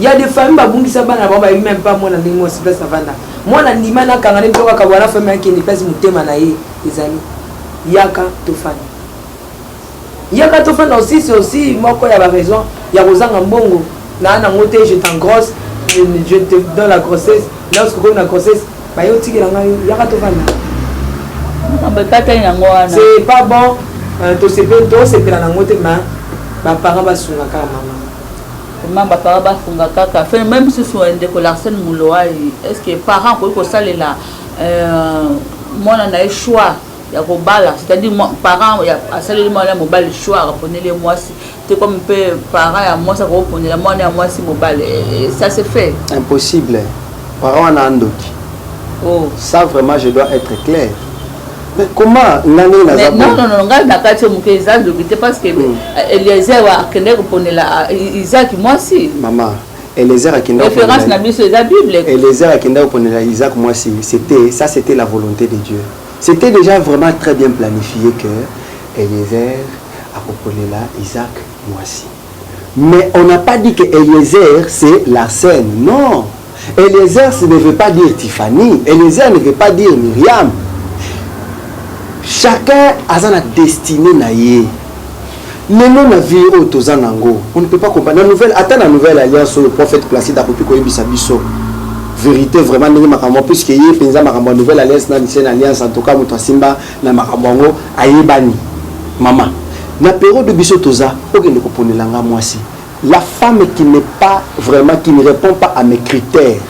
Ya des familles babungisa bana bango, bayebi même pas mwana ndenge mwasi place avanda. Mwana ndima nakanga nde mpo kaka wana famille akende place motema na ye ezali. Yaka tofanda, yaka tofanda aussi, c'est aussi moko ya baraison ya kozanga mbongo naa nango te. Je t'engrosse, je te donne la grossesse. Lorsque okomi na grossesse, baye otikela ngai yo yaka tofanda. Makambo ekatani yango wana. C'est pas bon, tosepela nango te, ma baparent basunga kaka, mama. Vraiment, baparent bafunga kaka. Fe même mosusu, ndeko Larsen Muloai, est ce que parent akoki kosalela mwana na ye choix ya kobala? C'est-à-dire parent asaleli mwana ya mobali choix, aponeli ye mwasi te, comme mpe parent ya mwasi akoponela mwana ya mwasi mobali, ça se fait? Impossible. Parent wana andoki. Oh. Ça vraiment, je dois être clair. Mais comment nga ndenge naza? Non, non, non, ngai na kati oyo moke eza ndoki te, parce que Eliezer akendeki koponela Isaac mwasi. Mama, Eliezer akendaki Référence na biso eza Bible. Eliezer akendaki koponela Isaac mwasi, c'était ça, c'était la volonté de Dieu. C'était déjà vraiment très bien planifié que Eliezer akoponela Isaac mwasi. Mais on n'a pas dit que Eliezer, c'est Larsen. Non, Eliezer, ce ne veut pas dire Tiffany, Eliezer ne veut pas dire Myriam. Chacun aza na destinée na ye. Lelo na vie oyo toza nango, on ne peut pas comprendre na nouvelle, ata na nouvelle alliance oyo, prophète Placide akoki koyebisa biso vérité vraiment ndenge makambo, puisque ye mpenza makambo ya nouvelle alliance na ancienne alliance, en tout cas moto asimba na makambo yango ayebani. Mama, na période biso toza, okende koponela nga mwasi, la femme qui n'est pas vraiment, qui ne répond pas à mes critères.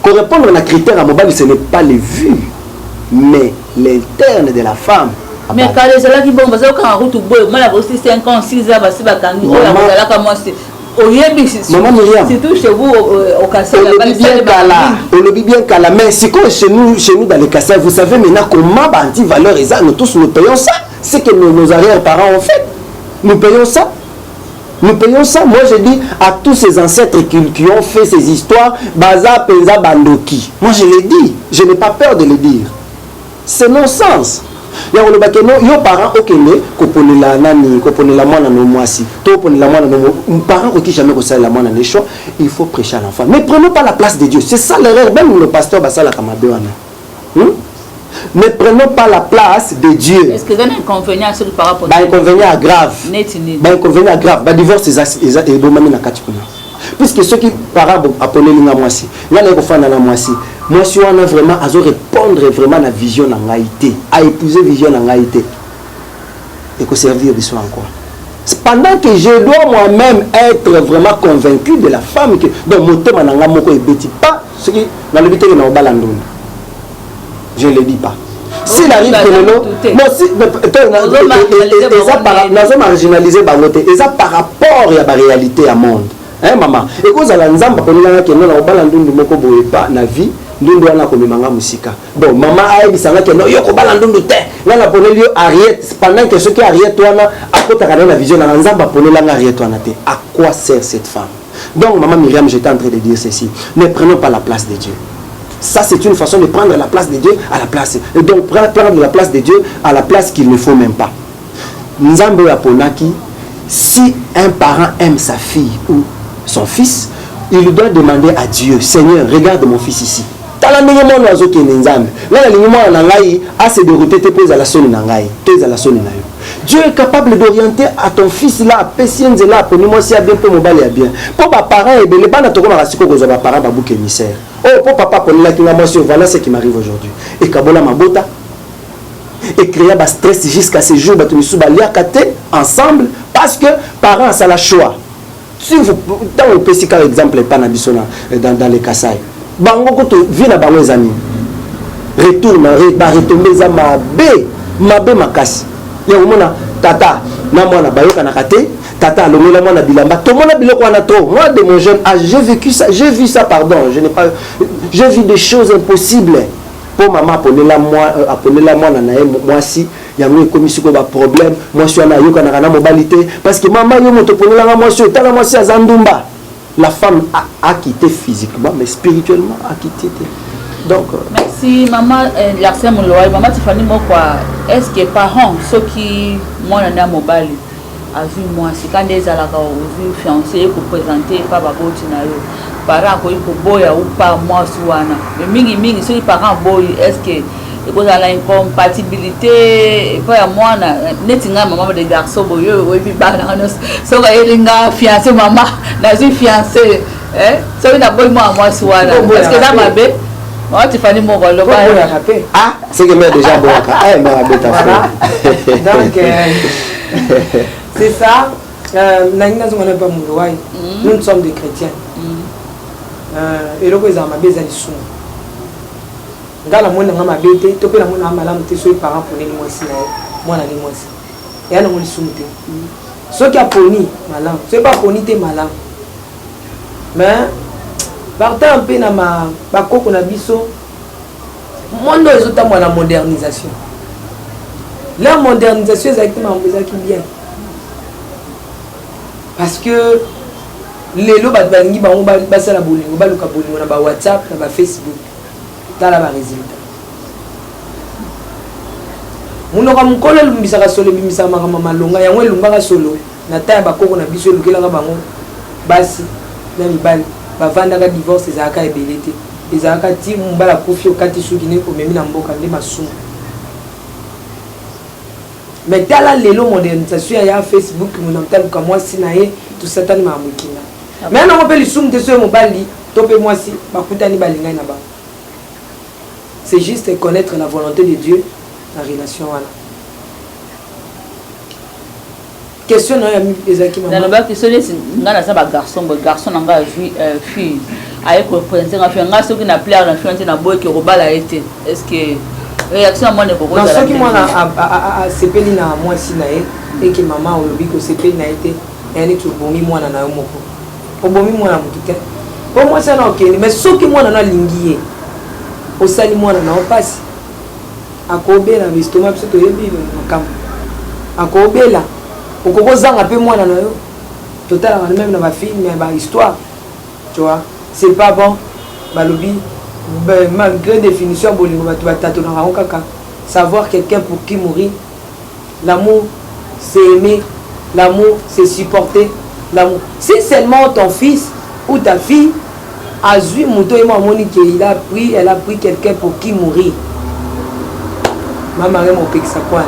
Korépondre na critère ya mobali, ce n'est pas les vues mais l'interne de la femme. Mais kala ezalaki bongo, bazokanga kutu boye, mwana kosi 5 ans, 6 ans, basi bakangi oyo akozalaka mwasi, oyebi. Maman Myriam. Surtout chez vous au Kassai. Olobi bien kala, olobi bien kala, mais sikoyo chez nous dans les Kassai, vous savez maintenant comment ba anti-valeur eza. Nous tous, nous payons ça, c'est que nos arrière-parents ont fait, nous payons ça. Nous payons ça. Moi, je dis à tous ces ancêtres qui ont fait ces histoires, Baza, Penza, Bandoki. Moi, je l'ai dit. Je n'ai pas peur de le dire. C'est non-sens. Ya koloba ke no yo parent okende koponela nani, koponela mwana no mwasi to oponela mwana no parent koki jamais kosalela mwana ne choix. Il faut prêcher à l'enfant, mais prenons pas la place de Dieu. C'est ça l'erreur. Même le pasteur basalaka mabe wana, Ne prenons pas la place de Dieu. Est-ce que eza na inconvénient soki par rapport Bainconvénient grave. Neti nini? Bainconvénient grave, badivorce eza ebomami na kati kuna, puisque soki parent aponeli nga mwasi, ngai naye kofanda na mwasi, mwasi wana vraiment azo répondre vraiment na vision na ngai te, aépouser vision na ngai te, ekoservir biso en quoi? Pendant que je dois moi-même être vraiment convaincu de la femme que donc motema na ngai moko ebeti pas. Soki nalobi teke na obala ndunda, je ne le dis pas. S'il arrive que lelo, non, si eza nazo marginaliser bango te, eza par rapport ya baréalité ya monde, hein, mama. Ekozala Nzambe aponelanga kendo na kobala ndundu moko boye pa na vie, ndundu wana akomemanga mosika. Bon, mama ayebisanga kendo yo kobala ndundu te, nga naponeli yo Ariette, pendant que soki Ariette wana akotaka naye na vision nanga, Nzambe aponelanga Ariette wana te, à quoi sert cette femme? Donc maman Myriam, j'étais en train de dire ceci: ne prenons pas la place de Dieu. Ça, c'est une façon de prendre la place de Dieu à la place, et donc prendre la place de Dieu à la place qu'il ne faut même pas. Nzambe oyo aponaki. Si un parent aime sa fille ou son fils, il doit demander à Dieu: Seigneur, regarde mon fils ici, tala ndenge mwana azokende. Nzambe, ngai nalingi mwana na ngai ase dérouter te mpo ezala soni na ngai to ezala soni na yo. Dieu est capable d'orienter à ton fils là, apesi ye nzela, aponi mwasi ya bien mpe mobali ya bien. Mpo baparent ebele, bana tokomaka sikoyo kozwa baparent babouc émissaire oyo mpo papa aponelaki nga mwasi oyo. Voilà ce qui m'arrive aujourd'hui. Ekabola mabota, ecréa bastress jusqu'à ce jour. Bato misusu baliaka te ensemble parce que parent asala choix. Si vous, ntango opesi kaka exemple epa na biso dans les Kasai, bango kutu vie na bango eza nini? Retour na baretombées eza mabe, mabe makasi. Ya komona tata na mwana bayokanaka te, tata alongola mwana bilamba. Tomona biloko wana trop. Moi, de mon jeune âge, j'ai vécu ça, j'ai vu ça. Pardon, je n'ai pas, j'ai vu des choses impossibles. Mpo mama aponela mwa, aponela mwana na ye mwasi, yango ekomi sikoyo baproblème. Mwasi wana ayokanaka na mobali te parce que mama, yo moto oponelanga mwasi oyo, tala mwasi aza ndumba. La femme a quitté physiquement, mais spirituellement a quitté te. Donc Merci mama Larsin Molowai. Mama Tifani Mokwa, est ce que parent, soki mwana na mobali azwi mwasi, ka nde ezalaka, ozwi fiancé, ye koprésente epa baboti na yo, parent akoki koboya upa mwasi wana? Mais mingimingi soki parent aboyi, est ce que ekozala na incompatibilité epai ya mwana? Neti ngai, mama de garçon boye, oyo oyebi bana nanga nyonso, soki ayeli nga fiancé, mama nazwi fiancé, soki naboyi mwana mwasi wana, est ce que eza mabe? Mama Tifani moko aloba. Boyaka mpe. Ah, c'est que mère déjà boyaka. Ah, mère abeta. Voilà. Donc c'est ça. Nangi nazonga na pa Molowai. Nous, nous sommes des chrétiens. Eloko ezala mabe eza lisumu. Nga namoni nanga mabe te, to mpe namoni nanga malamu te. Soki parent aponeli mwasi na ye, mwana ne mwasi, eya nango lisumu te. Soki aponi malamu, soki mpe aponi te malamu. Mais partant mpe na bakoko na biso, monde oyo ezotambola na modernisation. La modernisation ezalaki te, makambo ezalaki bien, parce que lelo bato balingi bango basala bolingo, baluka bolingo na bawhatsapp, na bafacebook. Tala baresultat. Monoko ya mokolo elumbisaka solo, ebimisaka makambo ya malonga. Yango elumbaka solo na ta ya bakoko na biso, elukelaka bango basi na mibali bavandaka. Divorce ezalaka ebele te, ezalaka ti mobali akufi, okati suki nde omemi na mboka nde masumu. Mais tala lelo, modernisation ya Facebook, moto taluka mwasi na ye, tosatani makambo ekinda. Mais nango mpe lisumu te soki mobali to mpe mwasi bakutani, balingani na bango. C'est juste connaître la volonté de Dieu na relation wana. Question na yo ezalaki? Nalobaki so neti ngai naza bagarçon boye, garçon na ngai azwi fille, aye koprésente nga fille. Ngai soki na plaire na fille te, naboyeki kobala ye te, est ce que réaction ya mwana ekokozala? Soki mwana asepeli na mwasi na ye, eke mama olobi kosepeli na ye te, eya neti obomi mwana na yo moko, obomi mwana motu te, po mwasi wana okende. Mais soki mwana no alingi ye, osali mwana na yo mpasi, akobela estomac. Biso toyebi makambo, akobela, okoki kozanga mpe mwana na yo. Totalaka même na bafilm ya bahistoire, tu vois, c'est pas bon. Balobi, malgré définition ya bolingo, bato batatonaka yango kaka: savoir quelqu'un pour qui mourir. L'amour, c'est aimer. L'amour, c'est supporter. L'amour, si seulement ton fils ou ta fille azwi moto ye mo amoni ke il a pris, elle a pris quelqu'un pour qui mourir, mama rema opekisa kwana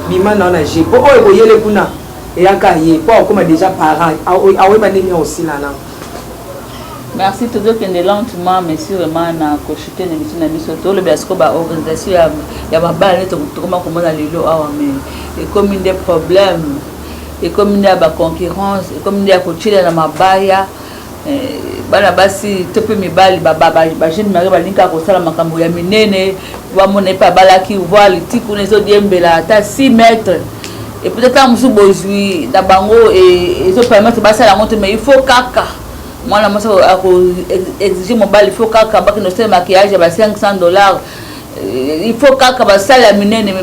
bima na na je mpo oyo ekoyele kuna eyaka ye mpo akóma déjà parent, aoyeba ndenge osila na. Merci. Tozokende lentement mais sûrement na kochute na émission na biso. Tolobela sikoyo baorganisation ya mabala nde tokoma komona lelo awa, mais ekomi nde problème, ekomi nde ya baconcurrence, ekomi nde ya kotiela na mabaya. Bana basi to mpe mibali, bajeune marié balingi kaka kosala makambo ya minene, bamona epe abalaki voile ti kuna ezodiembela ata 6 mètres. Et peut-être ntango mosusu bozwi na bango ezopermettre basala yango te, mais il faut kaka mwana mwasi akoexige mobali, il faut kaka bakende kosala maquillage ya ba 500 dollars, il faut kaka basala ya minene.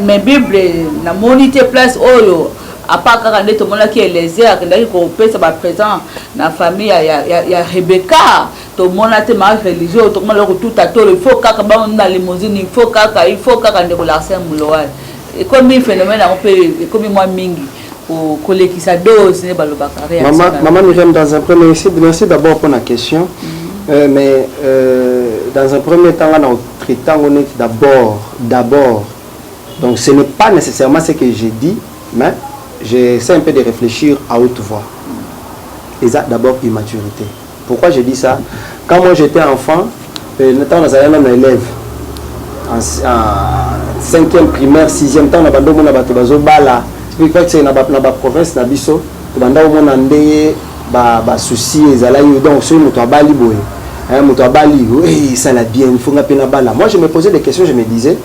Mais Bible namoni te place oyo, à part kaka nde tomonaki Elezer akendaki kopesa baprésent na famille ya Rebeka. Tomona te mariage religieux tokomona eloko tuta tolo, il faut kaka bango na limousine, il faut kaka. Ndeko Larsin Mulowal, ekomi phénomène yango mpe ekomi mwa mingi kolekisa dose nde balobaka. Maman, Maman Myriam, dans un premier, merci, merci d'abord pour la question. Mais dans un premier temps, on a traité, on est d'abord. Donc ce n'est pas nécessairement ce que j'ai dit, mais j'essaie un peu de réfléchir à haute voix. Et ça, d'abord, immaturité. Pourquoi je dis ça? Quand moi j'étais enfant, notamment dans un élève, en cinquième primaire, sixième temps, na bando mona bato bazobala, c'est na ba province na biso, tobanda omona ndenge basusi ezalaki. Donc soki moto abali boye, moto abali, esala bien, il faut nga mpe nabala. Moi, je me posais des questions, je me disais: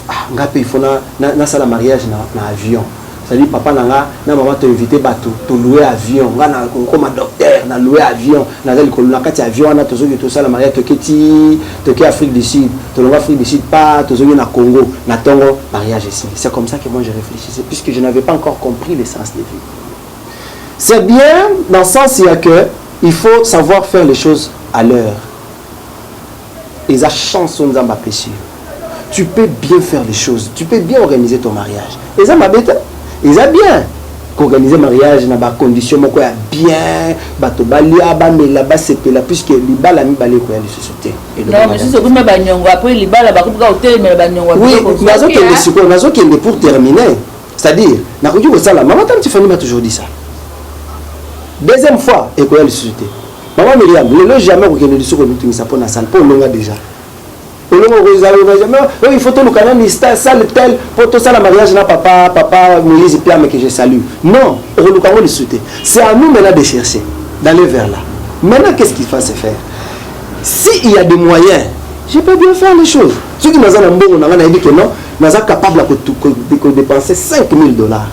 ah, nga mpe il faut nasala mariage na avion, c'est-à-dire papa na nga na mama toinvite bato, toloue avion, nga na nkoma docteur, na loue avion, naza likolo na kati ya avion wana, tozoki tosala mariage, toke ti toke Afrique du Sud, tolongo Afrique du Sud pa tozoki na Congo na ntongo, mariage esili. C'est comme ça que moi je réfléchissais, puisque je n'avais pas encore compris l'essence de vie. C'est bien dans le sens il y a que il faut savoir faire les choses à l'heure. Eza chance oyo Nzambe apesi yo, tu peux bien faire les choses, tu peux bien organiser ton mariage. Eza mabe te, eza bien koorganiser mariage na bacondition moko ya bien, bato balia, bamela, basepela, puisque libala mibale ekoya lisusu te. Mosusu okomi banyongo après libala, bakomi kaka kotelemela banyongo. Oui, nazokende sikoyo, nazokende pour terminer, c'est-à-dire nakoki kosala. Mama Tami Tifani m'a toujours dit ça: deuxième fois ekoya lisusu te. Mama Miriam, lelo jamais okokende lisusu komitungisa mpo na salle, mpo olonga déjà, olongo jamais. Il faut toluka nani, salle tel, mpo tosala mariage na papa Moïse Piame que je salue. Non, okoluka yango lisusu te. C'est à nous maintenant de chercher, d'aller vers là. Maintenant, qu'est-ce qu'il faut se faire? S'il y a des moyens, je peux bien faire les choses. Soki naza na mbongo na nga, nayebi ke non, naza capable ya kodépenser 5000 dollars,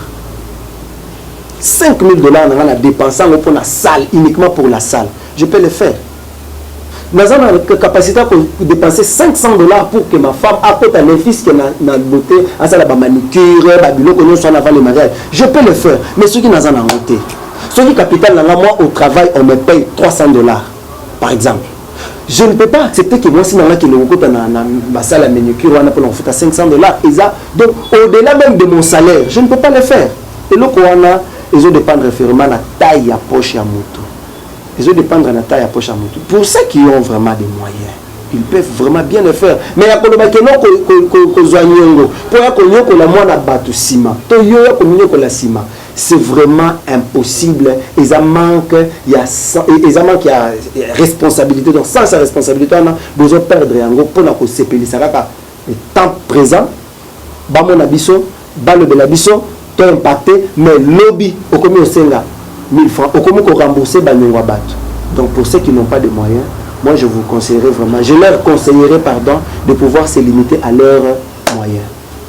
5000 dollars na nga na dépense yango mpo na salle, uniquement pour la salle, je peux le faire. Naza na capacité ya kodépenser 500 dollars pour que ma femme akota ne fût-ce que na beauté, asala bamanicure, babiloko nyonso wana avant le mariage, je peux le faire. Mais soki naza nango te, soki capital na nga, moi au travail on me paye 300 dollars par exemple, je ne peux pas accepter que mwasi na nga kende kokota na basala ya manicure wana mpona kofuta 500 dollars. Eza donc au-delà même de mon salaire, je ne peux pas le faire. Eloko wana ezodépendre vraiment na taille ya poche ya moto, ezodépendre na taille ya poche ya moto. Pour ceux qui ont vraiment des moyens, ils peuvent vraiment bien le faire. Mais ya koloba keno kozwa niongo mpo ya konyokola mwana bato nsima to yo ya kominyokola nsima, c'est vraiment impossible. Eza manque ya, eza manque ya responsabilité. Donc sans sa responsabilité wana, bozo perdre yango mpona kosepelisa kaka le temps présent, bamona biso, balobela biso to impacté. Mais lobi okomi osenga 1000 francs, okomi korembourser baniongo ya bato. Donc pour ceux qui n'ont pas de moyens, moi je vous conseillerais vraiment, je leur conseillerais, pardon, de pouvoir se limiter à leurs moyens.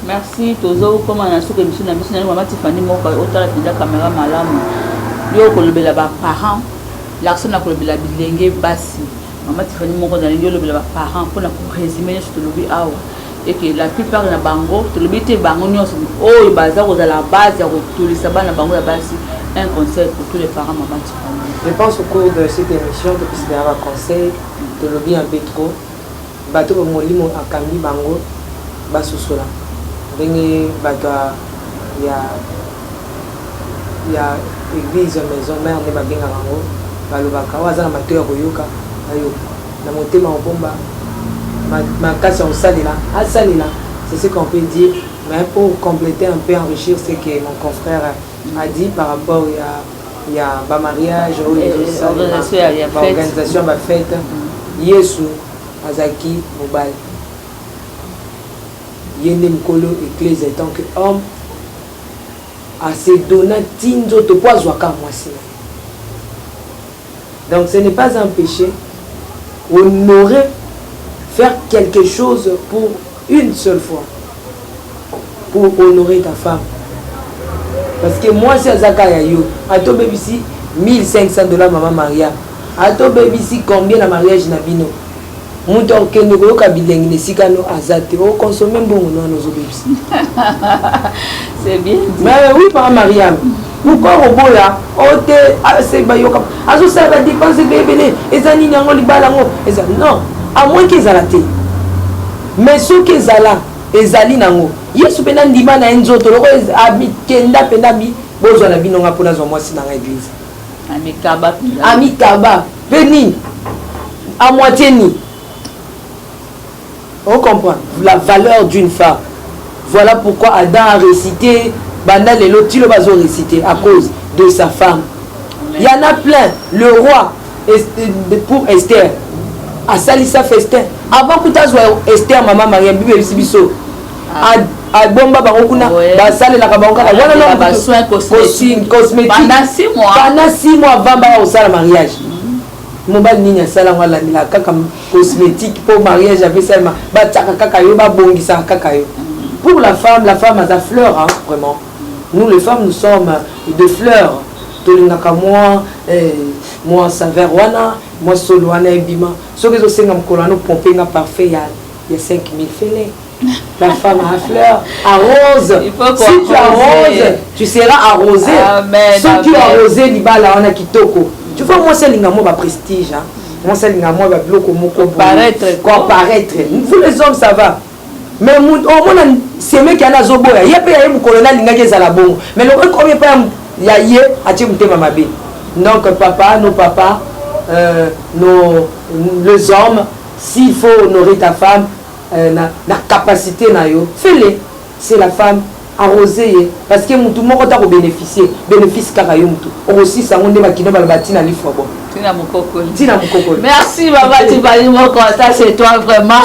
Merci. Tozokoma na suka émission na biso. Nani, Mama Tifani moko, otala mpenza caméra malamu. Yo okolobela baparent, Larson akolobela bilenge basi. Mama Tifani moko, nalingi olobela baparent mpona korésume nyonso tolobi awa, eke la plupart na bango, tolobi te bango nyonso, oyo baza kozala base ya kotolisa bana bango ya basi. Un conseil pour tous les parents, maman Tiffany. Je pense au cours de cette émission, topesi deja ba conseil, tolobi un peu trop. Bato ba molimo akambi bango basosola ndenge bato ya ya eglise maison mère nde babengaka yango, balobaka oyo aza na matoyi ya koyoka ayoka, na motema kobomba makasi ya kosalela asalela. C'est ce qu'on peut dire, mais pour compléter un peu, enrichir ce que mon confrère a dit par rapport ya ba mariage oyo ezosalema, ba organisation ya ba fête, Yesu azalaki mobali, ye nde mokolo eglise. Etant que homme, ase donna ti nzoto mpo azwaka mwasi na ye. Donc ce n'est pas un péché honorer, faire quelque chose pour une seule fois pour honorer ta femme, parce que mwasi aza kaka ya yo. Ata obebisi 1500 $, mama Maria, ata obebisi combien na mariage na bino, moto akokende koyoka bilengi na esika no aza te. Okonsome mbongo no wana ozobebisa. C'est bien dit. Mais oui, papa Mariam, pourquoi koboya o te se bayoka azosala ba dépense ebele? Eza nini yango? Libala yango eza non, à moins que ezala te. Mais soki ezala, ezali nango. Yesu mpe na ndima na ye nzoto loko amikenda mpenza bi bozwa na bino nga mpo nazwa mwasi na nga église. Amikaba. Amikaba mpe nini, à moitié nini. On comprend la valeur d'une femme. Voilà pourquoi Adam a récité, banda lelo tilo bazo réciter à cause de sa femme. Il y en a plein. Le roi pour Esther asalisa festin avant kuta azwa Esther. Mama Maria, Bible ebisi biso abomba bango kuna, basalelaka bango kaka wana cosmétique pendant 6 mois avant baya kosala mariage. Mobali nini asala yango? Alandelaka kaka cosmétique mpo mariage apesalema, batiaka kaka yo, babongisaka kaka yo. Pour la femme, la femme aza fleur, hein, vraiment. Nous les femmes, nous sommes de fleurs. Tolingaka mwa mwa saveur wana, mwa solo wana ebima. Soki ezosenga mokolo wana opompe nga parfum ya 5000, fele. La femme à fleur arrose. Si tu arroses, tu seras arrosé. Soki arrosé libala wana kitoko, tu vois, mwasi alinga mwa ba prestige, hein? Mwasi alinga mwa babiloko moko paraître. Vous les hommes, ça va, mais omona semeki ana azoboya ye mpe ya ye mokolo nalingaki ezala bongo, mais loko ekomi epai ya ye, atie motema mabe. Donc papa, nos papa, nos les hommes, s'il faut honorer ta femme na capacité na yo, fais-le. C'est la femme, arrosé ye, parce que mutu moko ta kobénéficier bénéfice kaka yo mutu okosisa yango. Nde bakino baloba ntina lifwa bon. Tina mokokoli. Ntina mokokoli. Merci, mama Tibali moko. Ça, c'est toi vraiment.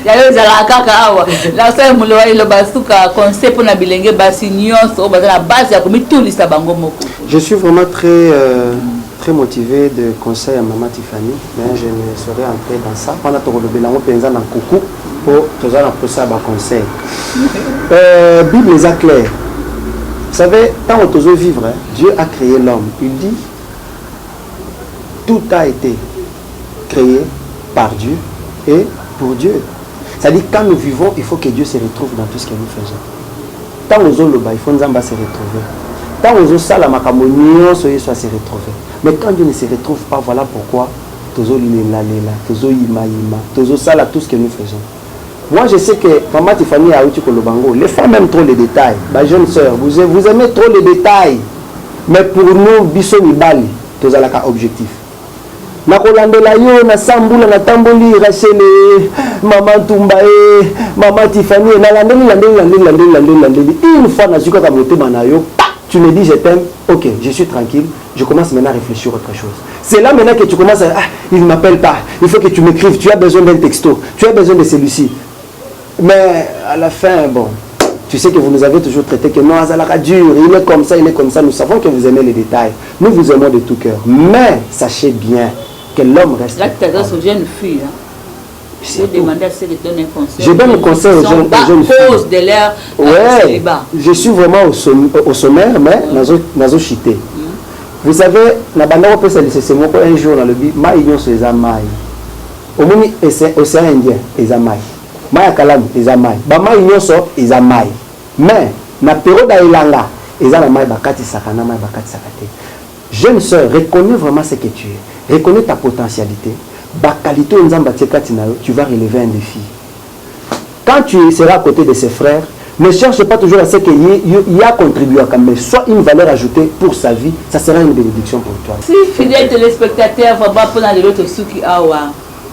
Yayo ezalaka kaka awa. Larsen Mulowa, eloba suka, conseil mpona bilenge basi nyonso oyo baza na base ya komitulisa bango moko. Je suis vraiment très motivé de conseil à maman Tiffany, mais je ne saurais entrer dans ça. Wana tokolobela yango mpenza na nkuku mpo toza na posa ya ba conseil. Bible eza claire. Vous savez, ntango tozovivre, Dieu a créé l'homme. Il dit: tout a été créé par Dieu et pour Dieu. C'est-à-dire, quand nous vivons, il faut que Dieu se retrouve dans tout ce que nous faisons. Ntango ozoloba, il faut Nzambe se retrouver. Ntango ozosala makambo nyonso, Yesu ase retrouver. Mais quand Dieu ne se retrouve pas, voilà pourquoi tozolelalela, tozoyimayima, tozosala tout ce que nous faisons. Moi, je sais que maman Tiffany auti koloba ngo, les femmes aiment trop les détails. Ba jeune sœur, vous, vous aimez trop les détails, mais pour nous, biso mibali, tozalaka objectif. Nakolandela yo na sambula, natamboli Rachel, mama Ntumba e mama Tifani, nalandeli, landeli, landeli, landeli, landeli, landeli. Une fois nazwi kaka motema na yo, tu me dis je t'aime, ok, je suis tranquille. Je commence maintenant à réfléchir autre chose. C'est là maintenant que tu commences à: ah, il ne m'appelle pas, il faut que tu m'écrives, tu as besoin d'un texto, tu as besoin de celui-ci. Mais à la fin, bon, tu sais que vous nous avez toujours traité que non, azalaka dur, il est comme ça, il est comme ça. Nous savons que vous aimez les détails. Nous vous aimons de tout cœur. Mais sachez bien que l'homme reste. Là, tu t'adresses aux jeunes filles. Hein. Je demande à ceux qui donnent un conseil. Je donne un conseil aux jeunes filles. Cause de leur Ouais, célibat. Je suis vraiment au sommaire, mais nazo chité. Vous savez, na banda kopesa lisese moko un jour, nalobi mai nyonso eza mai. Omoni océan Indien eza mai. Mai ya Kalamu eza mai. Ba mai nyonso eza mai. Mais na période ya elanga, Eza na mayi bakatisaka na mayi bakatisaka te. Jeune sœur, reconnais vraiment ce que tu es. Reconnais ta potentialité. Ba qualités oyo Nzambe atie kati na yo, tu vas relever un défi. Quand tu seras à côté de ses frères, ne cherche pas toujours à ce que ye, ye a contribuaka, mais soit une valeur ajoutée pour sa vie, ça sera une bénédiction pour toi. Si fidèle téléspectateur, vraiment pona lelo tosuki awa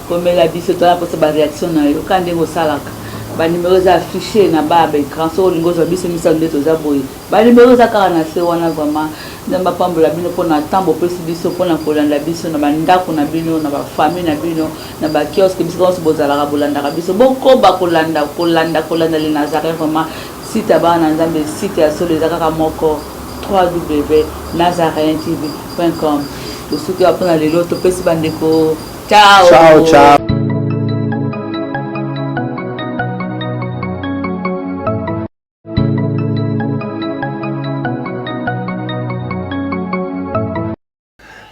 komela biso toza mposa ba réaction na yo kaka ndenge osalaka ba numéro eza affiché na ba ba écran soki olingi ozwa biso misalo nde toza boye ba numéro eza kaka na se wana vraiment nzambe apambola bino mpona temps bopesi biso mpona kolanda biso na bandako na bino na bafamille na bino na ba kiosque bisika nyonso bozalaka bolandaka biso bokoba kolanda kolanda kolanda le Nazareth vraiment site ya bana na Nzambe site ya solo eza kaka moko www.nazareentv.com tosuki awa mpona lelo topesi bandeko ciao ciao ciao.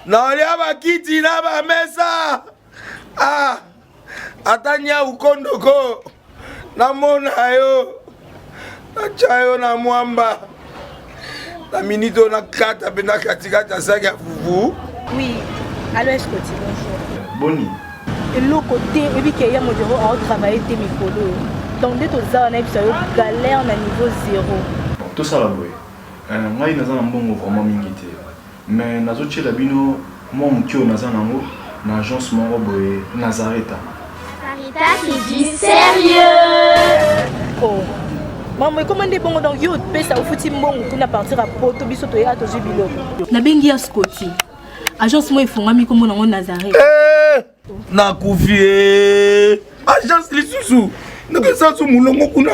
Naolia bakiti na bamesa ah, ata nyau kondoko namona yo natya yo na mwamba na minute oyo nakata mpenza katikati ya saki ya fufu. Oui, allo Escoti, bonjour. Boni? Eloko te, oyebi ke ya modero ao travailler te mikolo oyo. Donc nde toza wana yebisa yo galère na niveau zero. Bon, tosala boye. Euh, ngai naza na mbongo vraiment mingi te. Mais nazo tiela bino mwa moke oyo naza nango na agence moko boye Nazareta. Nazareta c'est du sérieux. Oh. Maman ekoma nde bongo donc yo opesa ofuti mbongo kuna partir ya poto biso toya tozwi biloko. Nabengi ya Scotty. Agence moko efongami kombo nango Nazareth. Eh, nakufi eh. Agence lisusu ndenge su mulongo kuna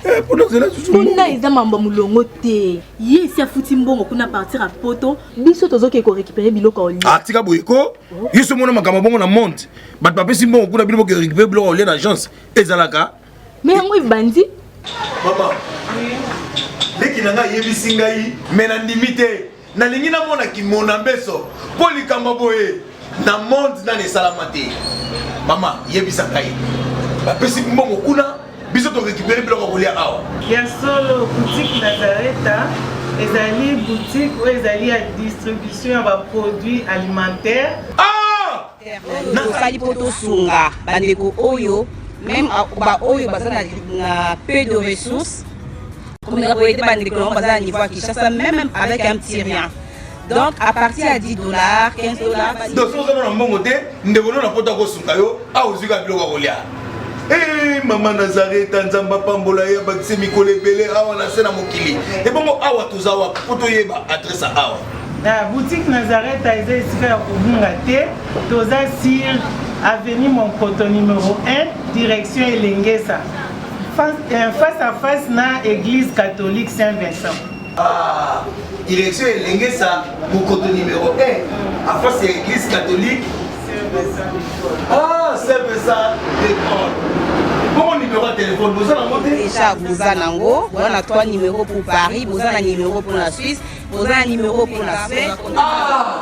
eh, mpona ozela susu kuna eza mambo ya molongo te ye esi afuti mbongo kuna partir ya poto biso tozokende korécupere biloko ya olia ah, tika boye ko yo so omona makambo bongo na monde bato bapesi mbongo kuna bino boke récupere biloko ya olia na agence ezalaka me yango ebandi mama leki na ngai ayebisi ngai me nandimi te Nalingi namona kimona mbeso mpo likambo boye na monde nani esalama te. Mama yebisa ngai, bapesi mbongo kuna, biso to récupérer biloko ya kolia awa. Ya solo, boutique Nazareta ezali boutique oyo ezali ya distribution ya ba produits alimentaires. Ah! Tosali mpo tosunga bandeko oyo meme baoyo baza na peu de ressources komeka koyede bandeko nango baza na niveau ya Kinshasa meme avec un petit rien donc à partir ya 10 dollars 15 dollars. Donc soki oza na mbongo te, ndeko no na poto akosunga yo awa ozwi kaka biloko ya kolia. Hey, mama Nazareta, Nzambe apambola ye abakise mikolo ebele awa na se na mokili. Ebongo awa toza wapi mpo toyeba adresse ya awa? Na boutique Nazareta eza esika ya kobunga te, toza sur avenue Monkoto numero 1 direction Elengesa face, euh, face à face na église catholique Saint Vincent. Ah, direction Elengesa Mokoto numéro 1 à face ya église catholique Ah, Saint Vincent de Paul. Bongo numéro ya téléphone boza nango te? Déjà boza nango, boza na 3 numéros pour Paris, boza na numéro pour la Suisse, boza na numéro pour la Suède. Ah!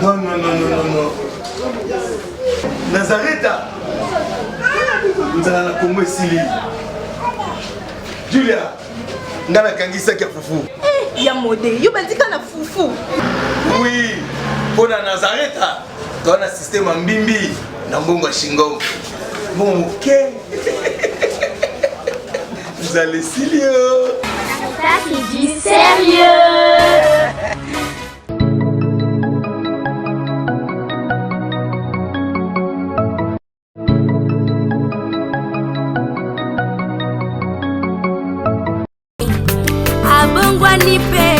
Non, non, non, non, non, non. Nazareta. Nzala na Congo esili. Julia, nga nakangi saki ya fufu. Eh, ya mode, yo bandika na fufu. Oui, mpo na Nazareta, toza na système ya mbimbi na mbongo ya shingom. Mbongo moke. Nzala esili yo. Ça, c'est du sérieux. Abongwani mpe.